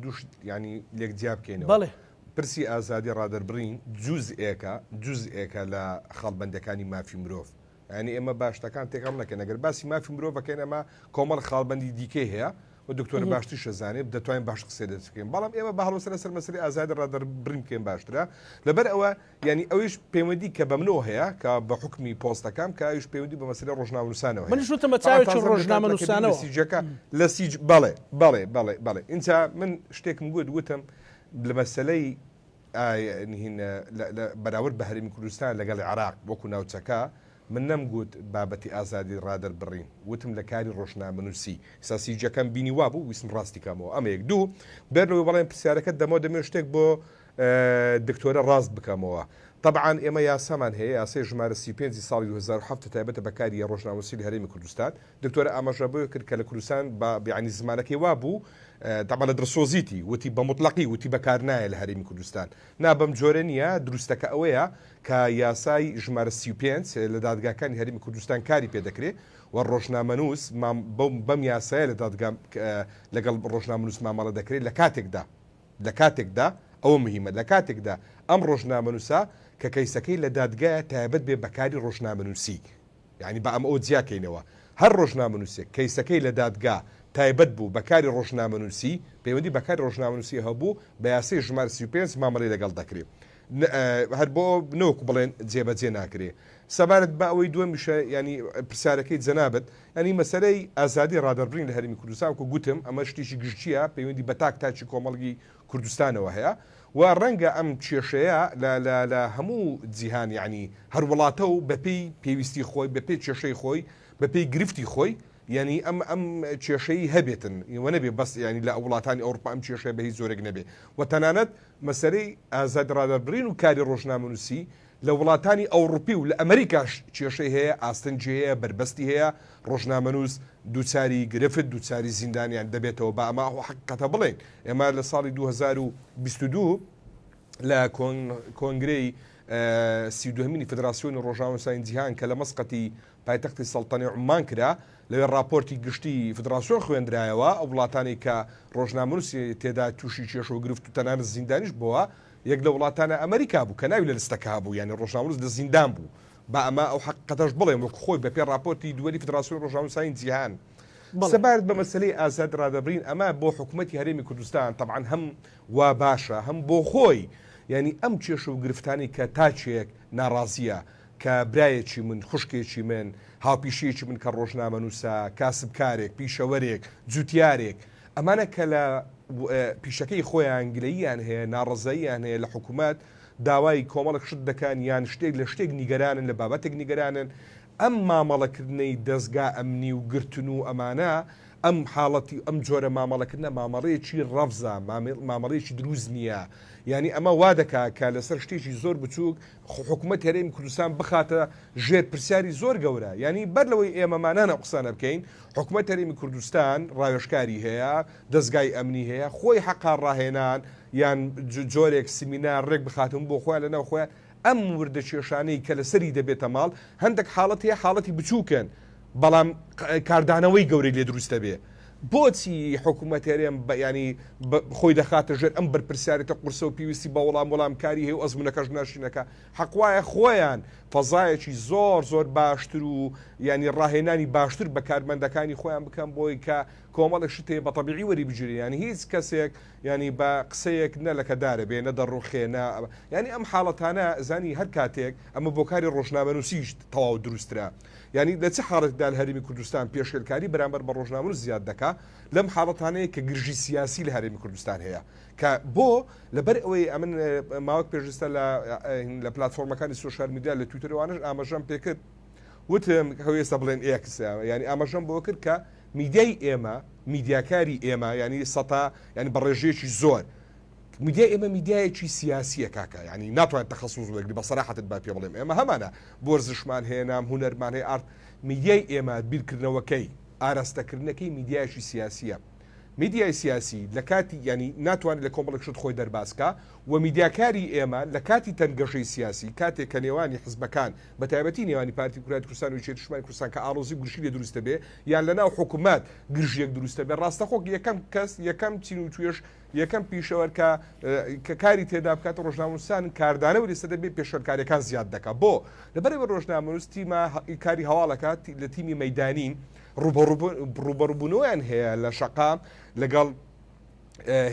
دوو شت یانی لێک جیا بکەینەوە بەڵێ. پرسی ئازادی ڕادەربڕین جوزئێکە جوزئێکە لە خاڵبەندەکانی مافی مرۆڤ یانی ئێمە با شتەکان تێکەڵ نەکەین ئەگەر باسی مافی مرۆڤ بکەین ئەمە کۆمەڵ خاڵبەندی دیکەی هەیە و دکتۆرە باشتریش ئەزانێ دەتوانین باش قسەی لەسەر بکەین بەڵام ئێمە بە هەڵوەستە لەسەر مەسەلەی ئازادی ڕادەربڕین بکەین باشترە لەبەر ئەوە یانی ئەویش پەیوەندی کە بە منەوە هەیە کە بە حوکمی پۆستەکەم کە ئەویش پەیوەندی بە مەسەلەی ڕۆژنامەنووسانەوە هەیە منیش وتم بە تەبعەن چاوێکی تازە من لە کاتێکە بینیم لە ڕۆژنامەنووسانەوە. سیجەکە لە سیج بەڵێ بەڵێ بەڵێ بەڵێ ئینجا من شتێکم گوت وتم لە مەسەلەی بەراورد بە هەرێمی کوردستان لەگەڵ عێراق وەکو ناوچەکە، من نەمگوت بابەتی ئازادی ڕادەربڕین، وتم لە کاری ڕۆژنامەنووسی. ئێستا سیجەکەم بینی وابوو، ویستم ڕاستی کەمەوە. ئەمە یەک. دوو، بەر لەوەی بەڵێن پرسیارەکەت دەمەوە دەمەوێت شتێک بۆ دکتۆرە ڕاست بکەمەوە. تەبعەن ئێمە یاسامان هەیە، یاسای ژمارە 35 ی ساڵی 2007 تایبەتە بە کاری ڕۆژنامەنووسی لە هەرێمی کوردستان. دکتۆرە ئاماژە بەوە کرد کە لە کوردستان بە یانی زمانەکەی وابوو، تەبعەن لە دڵسۆزیتی وتی بە موتڵەقی وتی بەکار نایە لە هەرێمی کوردستان. نا بەم جۆرە نییە، دروستەکە ئەوەیە کە یاسای ژمارە 35 لە دادگاکانی هەرێمی کوردستان کاری پێ دەکرێ و ڕۆژنامەنووس مام بەم یاسایە لە دادگا لەگەڵ ڕۆژنامەنووس مامەڵە دەکرێت لە کاتێکدا لە کاتێکدا ئەوە مهیمە لە کاتێکدا ئەم ڕۆژنامەنووسە کە کەیسەکەی لە دادگایە تایبەت بێ بە کاری ڕۆژنامەنووسی یانی با ئەمە ئەوە جیا کەینەوە هەر ڕۆژنامەنووسێک کەیسەکەی لە دادگا تایبەت بوو بە کاری ڕۆژنامەنووسی پەیوەندی بە کاری ڕۆژنامەنووسی هەبوو بە یاسای ژمارە 35 مامەڵەی لەگەڵ دەکرێ. هەر بۆ نەوەکو بڵێن جێبەجێ ناکرێ. سەبارەت بە ئەوەی دووەمیشە یانی پرسیارەکەی جەنابت یانی مەسەلەی ئازادی ڕادەربڕین لە هەرێمی کوردستان وەکو گوتم ئەمە شتێکی گشتییە پەیوەندی بە تاک تاکی کۆمەڵگی کوردستانەوە هەیە و ڕەنگە ئەم کێشەیە لە لە لە هەموو جیهان یانی هەر وڵاتە و بەپێی پێویستی خۆی بەپێی کێشەی خۆی بەپێی گرفتی خۆی یانی ئەم ئەم کێشەی هەبێتن و نەبێ بەس یانی لە وڵاتانی ئەوروپا ئەم کێشەیە بە هیچ جۆرێک نەبێ و تەنانەت مەسەلەی ئازادی ڕادەربڕین و کاری ڕۆژنامەنووسی لە وڵاتانی ئەوڕوپی و لە ئەمەریکاش کێشەی هەیە، ئاستەنگی هەیە، بەربەستی هەیە، ڕۆژنامەنووس دووچاری گرفت، دووچاری زیندانیان دەبێتەوە، با ئەمە ئەو حەقیقەتە بڵێین. ئێمە لە ساڵی 2022 لە کۆنگرەی 32مینی فدراسیۆنی ڕۆژنامەنووسانی جیهان کە لە مەسقەتی پایتەختی سەڵتەنەی عوممان کرا، لەوێ ڕاپۆرتی گشتی فدراسیۆن خوێندرایەوە، ئەو وڵاتانەی کە ڕۆژنامەنووسی تێدا تووشی کێشە و گرفت و تەنانەت زیندانیش بۆوە، یەک لە وڵاتانە ئەمەریکا بوو کە ناوی لە لستەکە هەبوو یانی ڕۆژنامەنووس لە زیندان بوو با ئەمە ئەو حەقیقەتەش بڵێم وەک خۆی بە پێی ڕاپۆرتی دووەلی فدراسیۆنی ڕۆژنامەنووسانی جیهان سەبارەت بە مەسەلەی ئازاد ڕادەبرین ئەمە بۆ حکوومەتی هەرێمی کوردستان تەبعەن هەم وا باشە هەم بۆ خۆی یانی ئەم کێشە و گرفتانەی کە تاکێک ناڕازیە کە برایەکی من خوشکێکی من هاوپیشەیەکی من کە ڕۆژنامەنووسە کاسبکارێک پیشەوەرێک جوتیارێک ئەمانە کە لە پیشەکەی خۆیان گلەییان هەیە، ناڕەزاییان هەیە لە حکومەت، داوای کۆمەڵێک شت دەکەن یان شتێک لە شتێک نیگەرانن، لە بابەتێک نیگەرانن، ئەم مامەڵەکردنەی دەزگا ئەمنی و گرتن و ئەمانە، ئەم حاڵەتی ئەم جۆرە مامەڵەکردنە مامەڵەیەکی ڕەفزە، مامەڵەیەکی دروست نییە. یانی ئەمە وا دەکا کە لەسەر شتێکی زۆر بچووک حکومەتی هەرێمی کوردستان بخاتە ژێر پرسیاری زۆر گەورە. یانی بەر لەوەی ئێمەمانان ئەو قسانە بکەین، حکومەت هەرێمی کوردستان ڕاوێژکاری هەیە، دەزگای ئەمنی هەیە، خۆی حەقە ڕاهێنان یان جۆرێک سمینار ڕێک بخاتن بۆ خۆیان لەناو خۆیان ئەم وردە کێشانەی کە لەسەری دەبێتە ماڵ، هەندێک حاڵەت هەیە حاڵەتی بچووکن بەڵام کاردانەوەی گەورەی لێ دروست دەبێ. بۆچی حکومەت هەرێم بە یانی خۆی دەخاتە ژێر ئەم بەرپرسیارێتە قورسە و پێویستی بە وەڵام وەڵامکاری هەیە و ئەزموونەکەش ناشرینەکە؟ حەق وایە خۆیان فەزایەکی زۆر زۆر باشتر و یانی ڕاهێنانی باشتر بە کارمەندەکانی خۆیان بکەن بۆی کە کۆمەڵێک شت هەیە بە تەبیعی وەری بگیرێ یانی هیچ کەسێک یانی بە قسەیەک نە لەکەدارە بێ نە دەڕوخێ نە یانی ئەم حاڵەتانە زانی هەر کاتێک ئەمە بۆ کاری ڕۆژنامەنووسیش تەواو دروسترە یانی لە چ حاڵەتێکدا لە هەرێمی کوردستان پێشێلکاری بەرامبەر بە ڕۆژنامەنووس زیاد دەکا لەم حاڵەتانەیە کە گرژی سیاسی لە هەرێمی کوردستان هەیە کە بۆ؟ لەبەر ئەوەی ئەمن ماوەک پێش ئێستا لە لە پلاتفۆرمەکانی سۆشیال میدیا لە تویتەر وانەش ئاماژەم پێکرد وتم کە ئێستا بڵێن ئێکس یانی ئاماژەم بۆ کرد کە میدیای ئێمە میدیاکاری ئێمە یانی سەتا یانی بە ڕێژەیەکی زۆر میدیای ئێمە میدیایەکی سیاسیە کاکە یانی ناتوانێت تەخەسوس وەرگری بە سەراحەتت با پێ بڵێم ئێمە هەمانە وەرزشمان هەیە نام هونەرمان هەیە ئارت میدیای ئێمە بیرکردنەوەکەی ئاراستەکردنەکەی میدیایەکی سیاسیە میدیای سیاسی لە کاتی یانی ناتوانێت لە کۆمەڵێک شت خۆی دەرباز کا و میدیاکاری ئێمە لە کاتی تەنگەژەی سیاسی کاتێک کە نێوانی حزبەکان بە تایبەتی نێوانی پارتی دیموکراتی کوردستان و یەکێتی نیشتمانی کوردستان کە ئاڵۆزی و گرژی لێ دروست دەبێ یان لە ناو حکومەت گرژیەک دروست دەبێ ڕاستەخۆ یەکەم کەس یەکەم چین و توێژ یەکەم پیشەوەر کە کە کاری تێدا بکات ڕۆژنامەنووسان کاردانەوە لەسەر دەبێ پێشێلکاریەکان زیاد دەکا بۆ لەبەرئەوەی ڕۆژنامەنووس تیمە کاری هەواڵەکات لە تیمی مەیدانین ڕووبەڕووبوونەوەیان هەیە لە شەقام لەگەڵ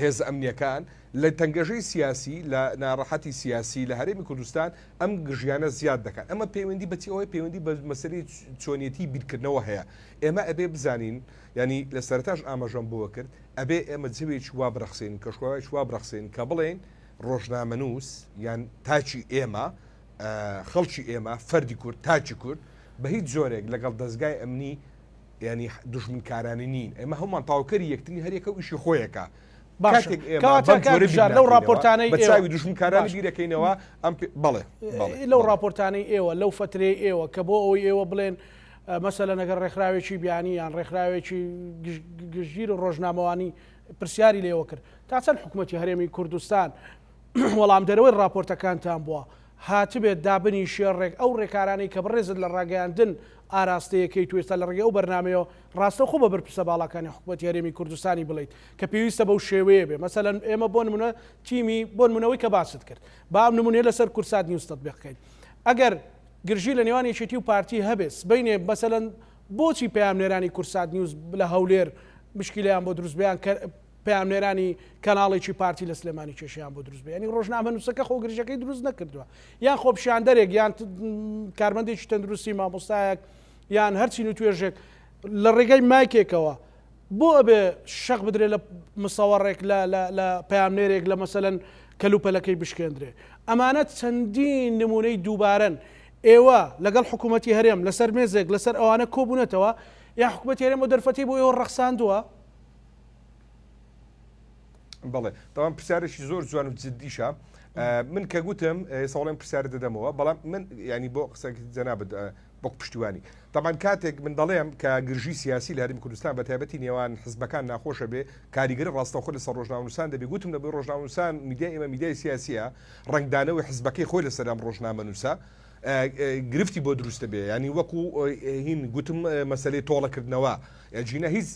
هێزە ئەمنیەکان لە تەنگەژەی سیاسی لە ناڕەحەتی سیاسی لە هەرێمی کوردستان ئەم گژیانە زیاد دەکات ئەمە پەیوەندی بەچی ئەوەی پەیوەندی بە مەسەری چۆنیەتی بیرکردنەوە هەیە ئێمە ئەبێ بزانین ینی لە سەرتاش ئاماژەم بۆ کرد ئەبێ ئێمە جەوێکی وا برەخسێن کەشوایش وا برەخسێن کە بڵێن ڕۆژنامەنووس یان تاکی ئێمە خەڵکی ئێمە فەردی کورد تاکی کورد بە هیچ جۆرێک لەگەڵ دەزگای ئەمنی یانی دوژمنکارانە نین ئێمە هەموومان تەواوکەری یەکترین هەریەکە و ئیشی خۆیەکە باشە کاتێک ئێمە کەواتە بەم کاک جۆرە بیر بژار لەو ناکەینەوە ڕاپۆرتانەی بە ئێوە چاوی دوژمنکارانە باشە بیرەکەینەوە ئەم پێ بەڵێ بەڵێ لەو بەڵێ ڕاپۆرتانەی ئێوە لەو فەترەی ئێوە کە بۆ ئەوەی ئێوە بڵێن مەسەلەن ئەگەر ڕێکخراوێکی بیانی یان ڕێکخراوێکی گشتگیر و ڕۆژنامەوانی پرسیاری لێوە کرد تا چەند حکوومەتی هەرێمی کوردستان وەڵامدەرەوەی ڕاپۆرتەکانتان بووە هاتبێت دابنیشێ ڕێک ئەو ڕێکارانەی کە بەڕێزت لە ڕاگەیاندن ئاراستەیەکەیت و ئێستا لە ڕێگەی ئەو بەرنامەیەوە ڕاستەوخۆ بە بەرپرسە باڵاکانی حکومەتی هەرێمی کوردستانی بڵێیت کە پێویستە بەو شێوەیە بێ مەسەلەن ئێمە بۆ نمونە تیمی بۆ نمونەوەی کە باست کرد با ئەم نمونەیە لەسەر کوردسات نیوز تەتبیق کەین ئەگەر گرژی لە نێوان یەکێتی و پارتی هەبێ سبەینێ مەسەلەن بۆچی پەیامنێرانی کوردسات نیوز لە هەولێر مشکیلەیان بۆ دروست بێ یان کە. پەیامنێرانی کەناڵێکی پارتی لە سلێمانی کێشەیان بۆ دروست بێ؟ یانی ڕۆژنامەنووسەکە خۆ گرژەکەی دروست نەکردووە، یان خۆپیشاندەرێک یان کارمەندێکی تەندروستی، مامۆستایەک یان هەر چین و توێژێک لە ڕێگەی مایکێکەوە بۆ ئەبێ شەق بدرێ لە مسەوەڕێک لە لە لە پەیامنێرێک لە مەسەلەن کەلوپەلەکەی بشکێندرێ؟ ئەمانە چەندین نموونەی دووبارەن. ئێوە لەگەڵ حکوومەتی هەرێم لەسەر مێزێک لەسەر ئەوانە کۆبوونەتەوە یان حکوومەتی هەرێم ئەو دەرفەتەی بۆ ئێوە ڕەخساندووە؟ بەڵێ تەوان پرسیارێکی زۆر جوان و جددیشە من کە گوتم ساڵێن پرسیار دەدەمەوە بەڵام من ینی بۆ قسە جەنابەت بۆ پشتیوانی تەبان کاتێک من دەڵێم کە گرژی سیاسی لە هەرێمی کوردستان بە تایبەتی نێوان حزبەکان ناخۆشە بێ کاریگەری ڕاستەوخۆ لەسەر ڕۆژنامەنووسان دەبێ گوتم لە بۆی ڕۆژنامەنووسان میدیای ئێمە میدیای سیاسیە ڕەنگدانەوەی حزبەکەی خۆی لەسەر ئەم ڕۆژنامەنووسە گرفتی بۆ دروستە بێ ینی وەکو هین گوتم مەسلەی تۆڵەکردنەوە ئەگینا هیچ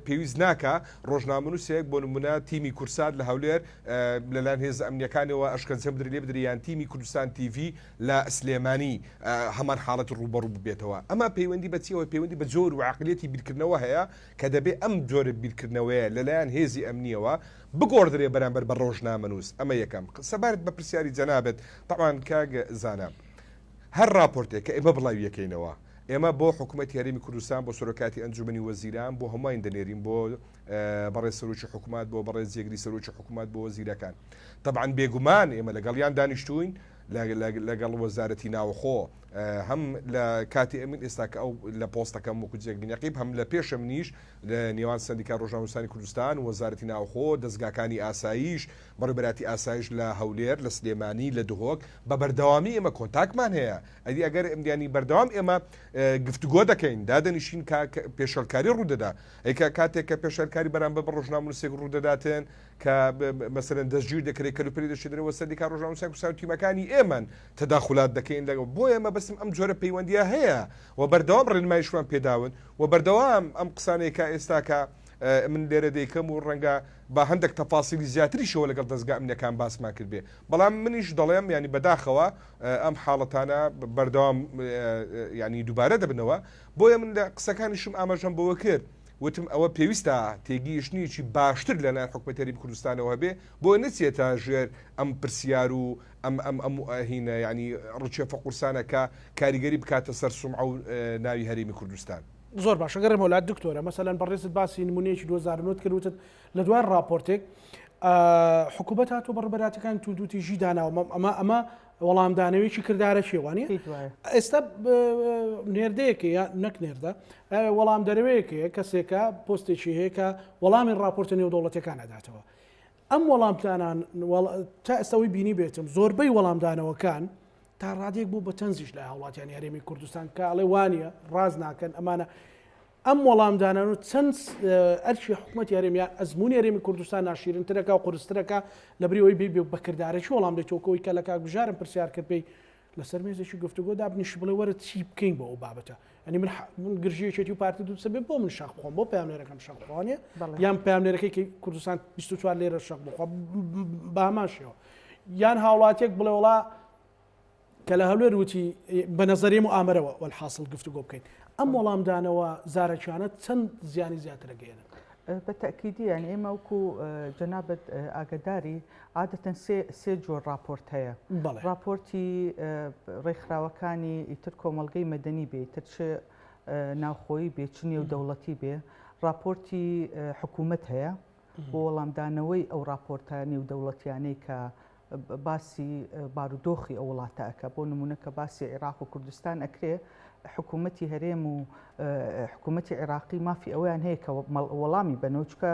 پێویست ناکا ڕۆژنامەنووسێک بۆ نمونە تیمی کورسات لە هەولێر لەلایەن هێزە ئەمنیەکانەوە ئەشکەنجە بدرێ لێ بدرێ یان تیمی کوردستان تیڤی لە سلێمانی هەمان حاڵەتی ڕووبەڕوو ببێتەوە ئەمە پەیوەندی بە چیەوە پەیوەندی بە جۆر و عەقلیەتی بیرکردنەوە هەیە کە دەبێ ئەم جۆرە بیرکردنەوەیە لەلایەن هێزی ئەمنیەوە بگۆڕدرێ بەرامبەر بە ڕۆژنامەنووس ئەمە یەکەم سەبارەت بە پرسیاری جەنابت تەبعەن کاک زانا هەر ڕاپۆرتێک کە ئێمە بڵاویەکەینەوە ئێمە بۆ حکومەتی هەرێمی کوردستان، بۆ سەرۆکایەتی ئەنجومەنی وەزیران، بۆ هەمووانی دەنێرین، بۆ بەڕێز سەرۆکی حکومەت، بۆ بەڕێز جێگری سەرۆکی حکومەت، بۆ وەزیرەکان. تەبعەن بێگومان ئێمە لەگەڵیان دانیشتووین، لەگەڵ وەزارەتی ناوخۆ، هەم لە کاتی ئەمن ئێستا کە ئەو لە پۆستەکەم وەکو جێگری نەقیب، هەم لە پێش منیش لە نێوان سەندیکای ڕۆژنامەنووسانی کوردستان، وەزارەتی ناوخۆ، دەزگاکانی ئاسایش، بەڕێوەبەرایەتی ئاسایش لە هەولێر، لە سلێمانی، لە دهۆک، بە بەردەوامی ئێمە کۆنتاکمان هەیە. ئەدی ئەگەر یانی بەردەوام ئێمە گفتوگۆ دەکەین دادەنیشین کە پێشێلکاری ڕوودەدا ئەی کە کاتێک کە پێشێلکاری بەرامبەر بە ڕۆژنامەنووسێک ڕوودەداتن کە مەسەلەن دەستگیر دەکرێت کەلوپەلی دەشێنرێەوە سەندیکا ڕۆژنامەنووسان کوردستان و تیمەکانی ئێمەن تەداخولات دەکەین لەگەڵ بۆیە مەبەستم ئەم جۆرە پەیوەندیە هەیە و بەردەوام ڕێنماییشمان پێداون و بەردەوام ئەم قسانەی کە ئێستا کە من لێرە دەیکەم و ڕەنگە بە هەندێک تەفاسیلی زیاتریشەوە لەگەڵ دەزگا ئەمنیەکان باسمان کردبێ بەڵام منیش دەڵێم یانی بەداخەوە ئەم حاڵەتانە بەردەوام یانی دووبارە دەبنەوە بۆیە من لە قسەکانیشم ئاماژەم بەوە کرد وتم ئەوە پێویستە تێگەیشتنێکی باشتر لەلایەن حکومەتی هەرێمی کوردستانەوە هەبێ بۆ نەچێتە ژێر ئەم پرسیار و ئەم ئەم ئەم هینە یانی ڕکێفە قورسانە کە کاریگەری بکاتە سەر سومعە و ناوی هەرێمی کوردستان. زۆر باشە گەڕێمەوە لات دکتۆرە مەسەلەن بەڕێزت باسی نمونەیەکی 2009 کرد وتت لە دوای ڕاپۆرتێک حکوومەت هاتووە بەڕێوەبەرایەتیەکانی توندوتیژی داناوە ئەمە ئەمە وەڵامدانەوەیەکی کردارەکیە وانە ئێستا نێردەیەکە یا نەک نێردە وەڵام دەرەوەیەکەیە کەسێکە پۆستێکی هەیە کە وەڵامی ڕاپۆرتە نێودەوڵەتەکان ئەداتەوە ئەم وەڵامدانان تا ئێستاوی بینی بێتم زۆربەی وەڵامدانەوەکان تا ڕادێک بوو بە تەنزیش لای هاوڵاتیانی هەرێمی کوردستان کە ئەڵێ وانە ڕاز ناکەن ئەمانە ئەم وەڵامدانان و چەند ئەرکی حکومەتی هەرێم یان ئەزموونی هەرێمی کوردستان ناشیرنترەکە و قورسترەکە لەبری ئەوەی بێ بە کردارەکی وەڵام دەیتەوە کە ئەوەی کە لە کاک بژارم پرسیار کرد پێی لەسەر مێزێکی گفتوگۆ دابنیشی بڵێ وەرە چی بکەین بۆ ئەو بابەتە ئەنی من من گرژی یەکێتی و پارتی دوو بێ بۆ من شەق بخۆم بۆ پەیامنێرەکەم شەق بخۆنێ یان پەیامنێرەکەی کە کوردستان 24 لێرە شەق بخوا بە هەمان شێوە یان هاوڵاتیەک بڵێ وڵا کە لە هەولێر وتی بە نەزەریە موئامەرەوە وەلحاسڵ گفتوگۆ بکەین، ئەم وەڵامدانەوە زارەکیانە چەند زیانی زیاتر ئەگەیەنن؟ بە تەئکیدی یانی ئێمە وەکو جەنابت ئاگەداری عادەتەن سێ سێ جۆر ڕاپۆرت هەیە. بەڵێ. ڕاپۆرتی ڕێکخراوەکانی ئیتر کۆمەڵگەی مەدەنی بێ ئیتر چ ناوخۆیی بێ چ نێودەوڵەتی بێ، ڕاپۆرتی حکوومەت هەیە بۆ وەڵامدانەوەی ئەو ڕاپۆرتە نێودەوڵەتیانەی کە باسی بارودۆخی ئەو وڵاتە ئەکا بۆ نمونە کە باسی عێراق و کوردستان ئەکرێ حکوومەتی هەرێم و حکوومەتی عێراقی مافی ئەویان هەیە کە وەڵامی بەنەوە چکە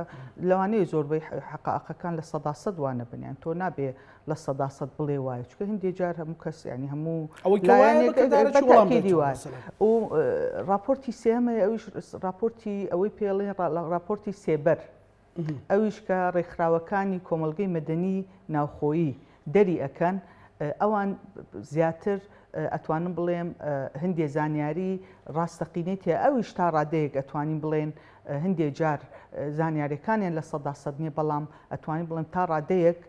لەوانەیە زۆربەی حقاقەکان لە سەدا سەد وانە بنیان تۆ نابێ لە سەدا سەد بڵێ وایە چکە هەندێک جار هەموو کەس ینی هەموو ئەوەی وایە و راپۆرتی سێمە ئەویش راپۆرتی ئەوەی پێڵێن راپۆرتی سێبەر ئەویش کە ڕێکخراوەکانی کۆمەڵگەی مەدەنی ناوخۆیی دەری ئەکەن، ئەوان زیاتر ئەتوانم بڵێم هەندێ زانیاری ڕاستەقینەی تیا ئەویش تا ڕادەیەک ئەتوانین بڵێن هەندێ جار زانیاریەکانیان 100% نییە بەڵام ئەتوانین بڵێم تا ڕادەیەک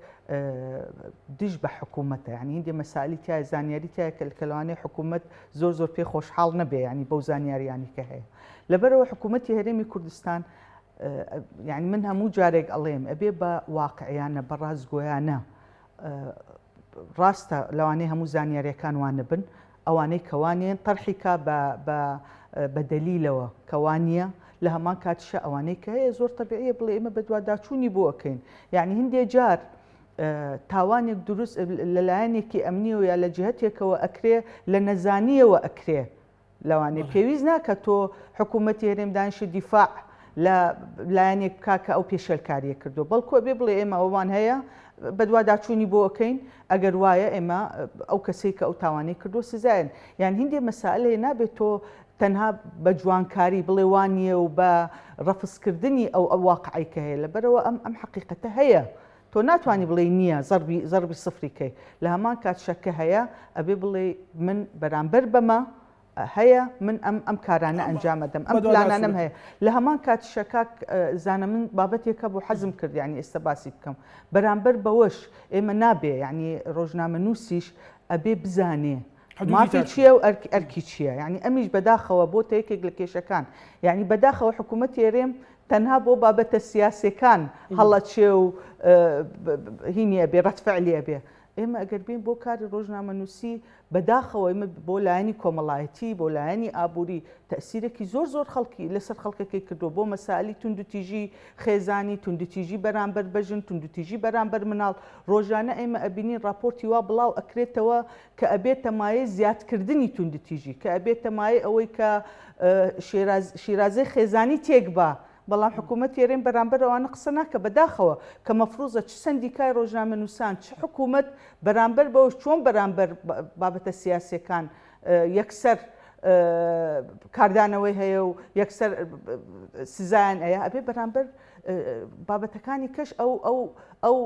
دژ بە حکوومەتە یعنی هەندێ مەسالی تیا زانیاری تیا کە لەوانەیە حکوومەت زۆر زۆر پێ خۆشحاڵ نەبێ ینی بەو زانیاریانی کە هەیە لەبەرەوە حکوومەتی هەرێمی کوردستان. یعنی من هەموو جارێک ئەڵێم ئەبێ بە واقعیانە بە ڕاستگۆیانە ڕاستە لەوانەیە هەموو زانیاریەکان وانەبن ئەوانەی کە وانیان تەرحی کا بە بە بە دەلیلەوە کە وانیە لە هەمان کاتیشا ئەوانەی کە هەیە زۆر تەبیعیە بڵێ ئێمە بەدواداچوونی بۆ ئەکەین یعنی هندێ جار تاوانێک دروست لەلایەنێکی ئەمنیەوە یا لە جهتێکەوە ئەکرێ لە نەزانیەوە ئەکرێ لەوانەیە پێویست ناکە تۆ حکوومەتی هەرێم دانیشی دیفاع لە لایەنێک بکا کە ئەو پێشێلکاریە کردو بەڵکو ئەبێ بڵێ ئێمە ئەومان هەیە بەدواداچوونی بۆ ئەکەین ئەگەر وایە ئێمە ئەو کەسەی کە ئەو تاوانەی کردو سزایەن یان هندێ مەسائل هەیە نابێت تۆ تەنها بە جوانکاری بڵێ وانییە و بە ڕەفزکردنی ئەو ئەو واقعی کە هەیە لەبەرەوە ئەم ئەم حەقیقەتە هەیە تۆ ناتوانی بڵێی نییە زەربی زەربی سفری کەی لە هەمان کات شەکە هەیە ئەبێ بڵێ من بەرامبەر بەمە هەیە من ئەم ئەم کارانە ئەنجام ئەدەم ئەم پلانانەم هەیە لە هەمان کات شەکاک زانە من بابەتێکە بۆ حەزم کرد یعنی ئێستا باسی بکەم بەرامبەر بەوەش ئێمە نابێ یعنی ڕۆژنامە نووسیش ئەبێ بزانێ مافی چییە و ئەرکی چییە یعنی ئەمیش بەداخەوە بۆ یەکێک لە کێشەکان یعنی بەداخەوە حکوومەت هەرێم تەنها بۆ بابەتە سیاسیەکان هەڵەچێ و هینی ئەبێ ڕەت فعلی ئەبێ ئێمە ئەگەر بین بۆ کاری ڕۆژنامەنووسی بەداخەوە ئێمە بۆ لایەنی کۆمەڵایەتی بۆ لایەنی ئابووری تەسیرێکی زۆر زۆر خەڵکی لەسەر خەڵکەکەی کردووە بۆ مەسالی توندوتیژی خێزانی توندوتیژی بەرامبەر بەژن توندوتیژی بەرامبەر مناڵ ڕۆژانە ئێمە ئەبینین راپۆرتی وا بڵاو ئەکرێتەوە کە ئەبێتە مایەی زیادکردنی توندوتیژی، کە ئەبێتە مایەی ئەوەی کە شیرازەی خێزانی تێکبا، بەڵام حکوومەتی هەرێم بەرامبەر ئەوانە قسە ناکە، بەداخەوە کە مەفروزە چ سەندیکای ڕۆژنامەنووسان چ حکوومەت بەرامبەر بەوەش چۆن بەرامبەر بابەتە سیاسیەکان یەکسەر کاردانەوەی هەیە و یەکسەر سزایان ئەیە ئەبێ بەرامبەر بابەتەکانی کەش ئەو ئەو ئەو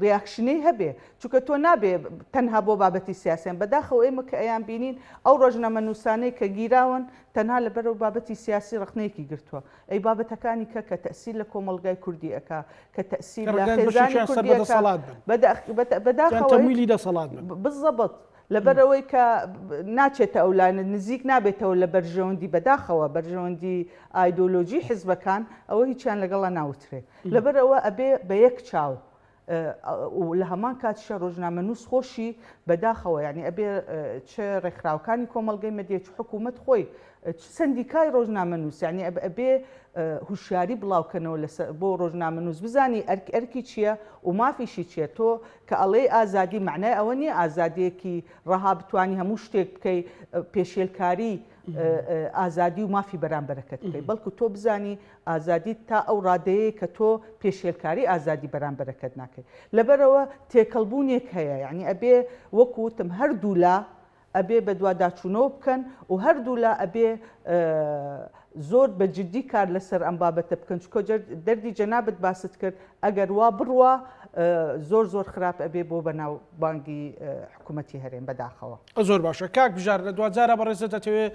reaction ەی هەبێ چونکە تۆ نابێ تەنها بۆ بابەتی سیاسیان بەداخەوە ئێمە کە ئەیان بینین ئەو ڕۆژنامە نووسانەی کە گیراون تەنها لەبەرەوە بابەتی سیاسی ڕخنەیەکی گرتووە ئەی بابەتەکانی کە کە تەسیر لە کۆمەڵگای کوردی ئەکا کە تەسیر لە خێزانی کوردی ئەکا بەداخەوە دەسەڵات بزەبت لەبەرئەوەی کە ناچێتە ئەو لایەنە نزیک نابێتەوە لە بەرژەوەندی بەداخەوە بەرژەوەندی ئایدۆلۆژی حزبەکان ئەوە هیچیان لەگەڵا ناوترێ لەبەرئەوە ئەبێ بە یەک چاو و لە هەمان کاتیشە ڕۆژنامەنووس خۆشی بەداخەوە یعنی ئەبێ چ ڕێکخراوەکانی کۆمەڵگەی مەدیە چ حکوومەت خۆی چ سەندیکای ڕۆژنامەنووس یعنی ئەبێ هوشیاری بڵاوکەنەوە لەسەر بۆ ڕۆژنامەنووس بزانی ئەرک ئەرکی چییە و مافیشی چییە تۆ کە ئەڵێی ئازادی مەعنای ئەوە نییە ئازادییەکی ڕەها بتوانی هەموو شتێک بکەی پێشێلکاری ئازادی و مافی بەرامبەرەکەت بکەی بەڵکو تۆ بزانی ئازادیت تا ئەو ڕادەیە کە تۆ پێشێلکاری ئازادی بەرامبەرەکەت ناکەی لەبەرەوە تێکەڵبوونێک هەیە یعنی ئەبێ وەکو وتم هەردوولا ئەبێ بەدواداچوونەوە بکەن و هەردوولا ئەبێ زۆر بە جدی کار لەسەر ئەم بابەتە بکەن چونکە دەردی جەنابت باست کرد ئەگەر وا بڕوا زۆر زۆر خراپ ئەبێ بۆ بەناوبانگی حکوومەتی هەرێم بەداخەوە. زۆر باشە کاک بژار لە دواجارا بەڕێزت دەتەوێ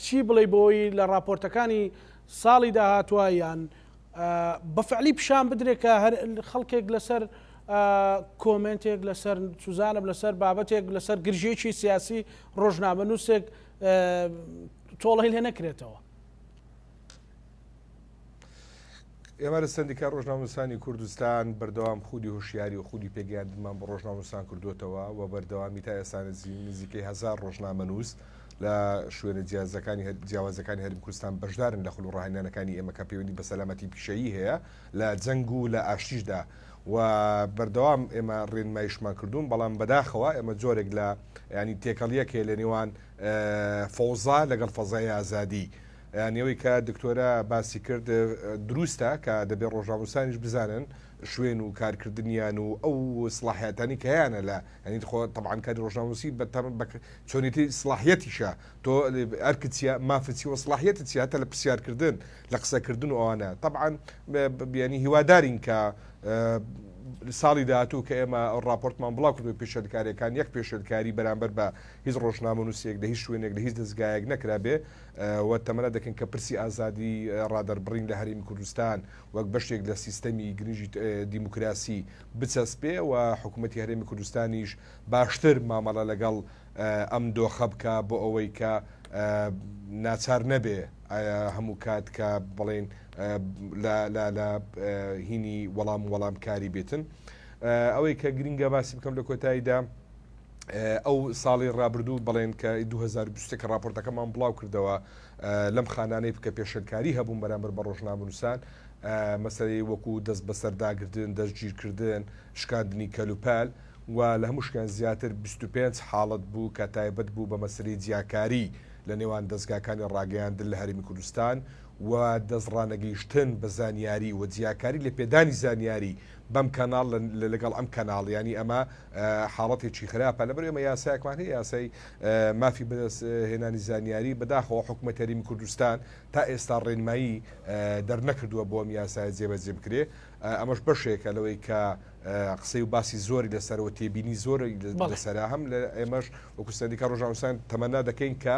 چی بڵێی بۆی لە ڕاپۆرتەکانی ساڵی داهاتوە یان بە فعلی پیشان بدرێت کە هەر خەڵکێک لەسەر کۆمێنتێک لەسەر سوزانم لەسەر بابەتێک لەسەر گرژێکی سیاسی ڕۆژنامە نووسێک تۆڵەی لێ نەکرێتەوە. ئێمە لە سەندیکای ڕۆژنامەنووسانی کوردستان بەردەوام خودی هۆشیاری و خودی پێگەیاندنمان بۆ ڕۆژنامەنووسان کردووەتەوە و بەردەوامی تا ئێستا نزیکەی هەزار ڕۆژنامەنووس لە شوێنە جیازەکانی جیاوازەکانی هەرێمی کوردستان بەشدارن لە خول و ڕاهێنانەکانی ئێمە کە پەیوەندی بە سەلامەتی پیشەیی هەیە لە جەنگ و لە ئاشتیشدا و بەردەوام ئێمە ڕێنمایشمان کردوون بەڵام بەداخەوە ئێمە جۆرێک لە ینی تێکەڵیەک هەیە لە نێوان فەوزا لەگەڵ فەزای ئازادی یانی ئەوەی کە دکتۆرە باسی کرد دروستە کە دەبێ ڕۆژنامەنووسانیش بزانن شوێن و کارکردنیان و ئەو سڵاحیاتانی کە هەیانە لە یانی خۆ تەبعەن کاری ڕۆژنامەنووسی بە بە چۆنێتی سڵاحیەتیشە تۆ ئەرکت چییە مافت چییە و سڵاحیەتت چییە هەتا لە پرسیارکردن لە قسەکردن و ئەوانە تەبعەن یانی هیوادارین کە ساڵی داهاتوو کە ئێمە ڕاپۆرتمان بڵاو کردەوە پێشێلکاریەکان یەک پێشێلکاری بەرامبەر بە هیچ ڕۆژنامەنووسێک لە هیچ شوێنێک لە هیچ دەزگایەک نەکرابێ و تەمەنا دەکەین کە پرسی ئازادی ڕادەربڕین لە هەرێمی کوردستان وەک بەشێک لە سیستەمی گرنگی دیموکراسی بچەسپێ و حکوومەتی هەرێمی کوردستانیش باشتر مامەڵە لەگەڵ ئەم دۆخە بکا بۆ ئەوەی کە. ناچار نەبێ هەموو کات کە بڵێین لە لە لە هینی وەڵام وەڵامکاری بێتن. ئەوەی کە گرنگە باسی بکەم لە کۆتاییدا ئەو ساڵی ڕابردوو بڵێن کە 2023 کە راپۆرتەکەمان بڵاو کردەوە لەم خانانەی بکە پێشێلکاری هەبوون بەرامبەر بە ڕۆژنامەنووسان مەسەلەی وەکو دەست بەسەرداگرتن، دەستگیرکردن، شکاندنی کەلوپەل و لە هەمووشیان زیاتر 25 حاڵەت بوو کە تایبەت بوو بە مەسەلەی جیاکاری لە نێوان دەزگاکانی ڕاگەیاندن لە هەرێمی کوردستان و دەست ڕانەگەیشتن بە زانیاری و جیاکاری لە پێدانی زانیاری بەم کەناڵ لەگەڵ ئەم کەناڵ یانی ئەمە حاڵەتێکی خراپە لەبەر ئێمە یاسایەکمان هەیە یاسای مافی بەدەست هێنانی زانیاری بەداخەوە حکومەت هەرێمی کوردستان تا ئێستا ڕێنمایی دەرنەکردووە بۆ ئەم یاسایە جێبەجێ بکرێ ئەمەش بەشێکە لەوەی کە قسەی و باسی زۆری لەسەر و تێبینی زۆری لەسەرە هەم لە ئێمەش وەکو سەندیکا ڕۆژنامەنووسان تەمەنا دەکەین کە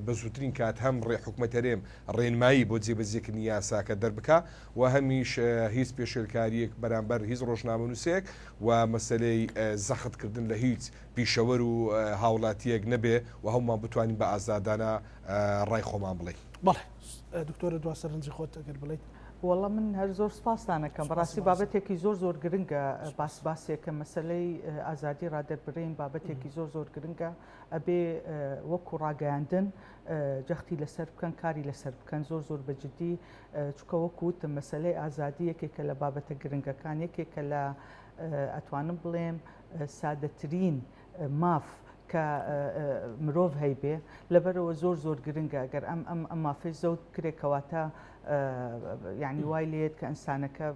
بە زووترین کات هەم ڕێ حکومەت هەرێم ڕێنمایی بۆ جێبەجێکردنی یاساکە دەربکا و هەمیش هیچ پێشێلکارییەک بەرامبەر هیچ ڕۆژنامەنووسێک و مەسەلەی زەختکردن لە هیچ پیشەوەر و هاوڵاتییەک نەبێ و هەموومان بتوانین بە ئازادانە ڕای خۆمان بڵێین. بەڵێ دکتۆرە دوا سەرنجی خۆت ئەگەر بڵێیت. وەڵا من هەر زۆر سپاستان ئەکەم بەڕاستی بابەتێکی زۆر زۆر گرنگە باس باسێکە مەسەلەی ئازادی ڕادەربرین بابەتێکی زۆر زۆر گرنگە ئەبێ وەکو ڕاگەیاندن جەختی لەسەر بکەن کاری لەسەر بکەن زۆر زۆر بە جدی چونکە وەکو وتم مەسەلەی ئازادی یەکێکە لە بابەتە گرنگەکان یەکێکە لە ئەتوانم بڵێم سادەترین ماف کە مرۆڤ هەیبێ لەبەرەوە زۆر زۆر گرنگە گەر ئەم ئەم ئەم مافەی زەوت بکرێت کەواتە یعنی وای لێت کە ئینسانەکە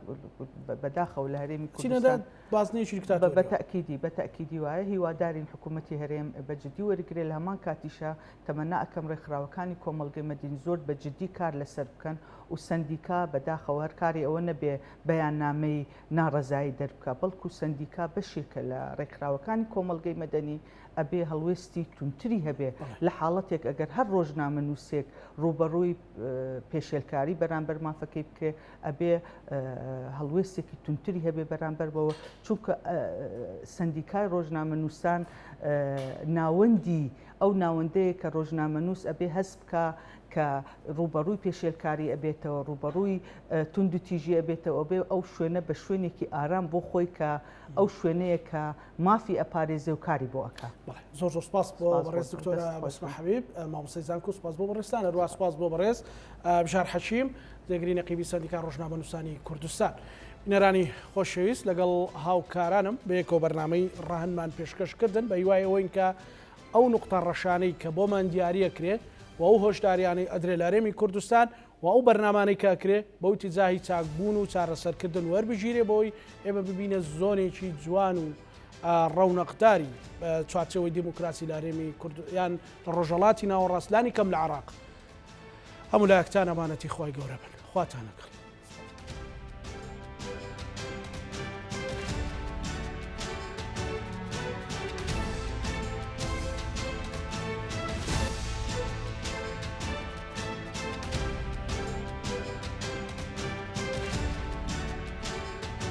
بەداخەوە لە هەرێمی کوردستان بازنەیەکی دیکتاتۆری بە تەئکیدی بە تەئکیدی وایە هیوادارین حکوومەتی هەرێم بە جدی وەرگرێ لە هەمان کاتیشا تەمەنا ئەکەم ڕێکخراوەکانی کۆمەڵگەی مەدین زۆر بە جدی کار لەسەر بکەن و سەندیکا بەداخەوە هەر کاری ئەوە نەبێ بەیاننامەی ناڕەزایی دەربکا بەڵکو سەندیکا بەشێکە لە ڕێکخراوەکانی کۆمەڵگەی مەدەنی ئەبێ هەڵوێستی توندتری هەبێ لە حاڵەتێک ئەگەر هەر ڕۆژنامەنووسێک ڕووبەڕووی پێشێلکاری بەرامبەر مافەکەی بکرێ ئەبێ هەڵوێستێکی توندتری هەبێ بەرامبەر بەوە چونکە سەندیکای ڕۆژنامەنووسان ناوەندی ئەو ناوەندەیە کە ڕۆژنامەنووس ئەبێ هەست بکا کە ڕووبەڕووی پێشێلکاری ئەبێتەوە ڕووبەڕووی توندوتیژی ئەبێتەوە ئەبێ ئەو شوێنە بە شوێنێکی ئارام بۆ خۆی کە ئەو شوێنەیە کە مافی ئەپارێزێ و کاری بۆ ئەکا. بەڵێ زۆر زۆر سپاس بۆ بەڕێز دکتۆرە بەسمە حەبیب مامۆستای زانکۆ سپاس بۆ بەڕێزتان هەروەها سپاس بۆ بەڕێز بژار حەکیم جێگری نەقیبی سەندیکای ڕۆژنامەنووسانی کوردستان. بینەرانی خۆشەویست لەگەڵ هاوکارانم بەیەکەوە بەرنامەی ڕەهەندمان پێشکەش کردن بە هیوای ئەوەین کە ئەو نوقتە ڕەشانەی کە بۆمان دیاریەکرێ و ئەو هۆشداریانەی ئەدرێ لە هەرێمی کوردستان و ئەو بەرنامانەی کە ئەکرێ بەو ئیتیجاهی چاکبوون و چارەسەرکردن وەربگیرێ بۆی ئێمە ببینە زۆنێکی جوان و ڕەونەقداری چوارچێوەی دیموکراسی لە هەرێمی کورد یان لە ڕۆژهەڵاتی ناوەڕاست لانی کەم لە عێراق. هەموو لایەکتان ئەمانەتی خوای گەورە بن. خواتان لەگەڵ.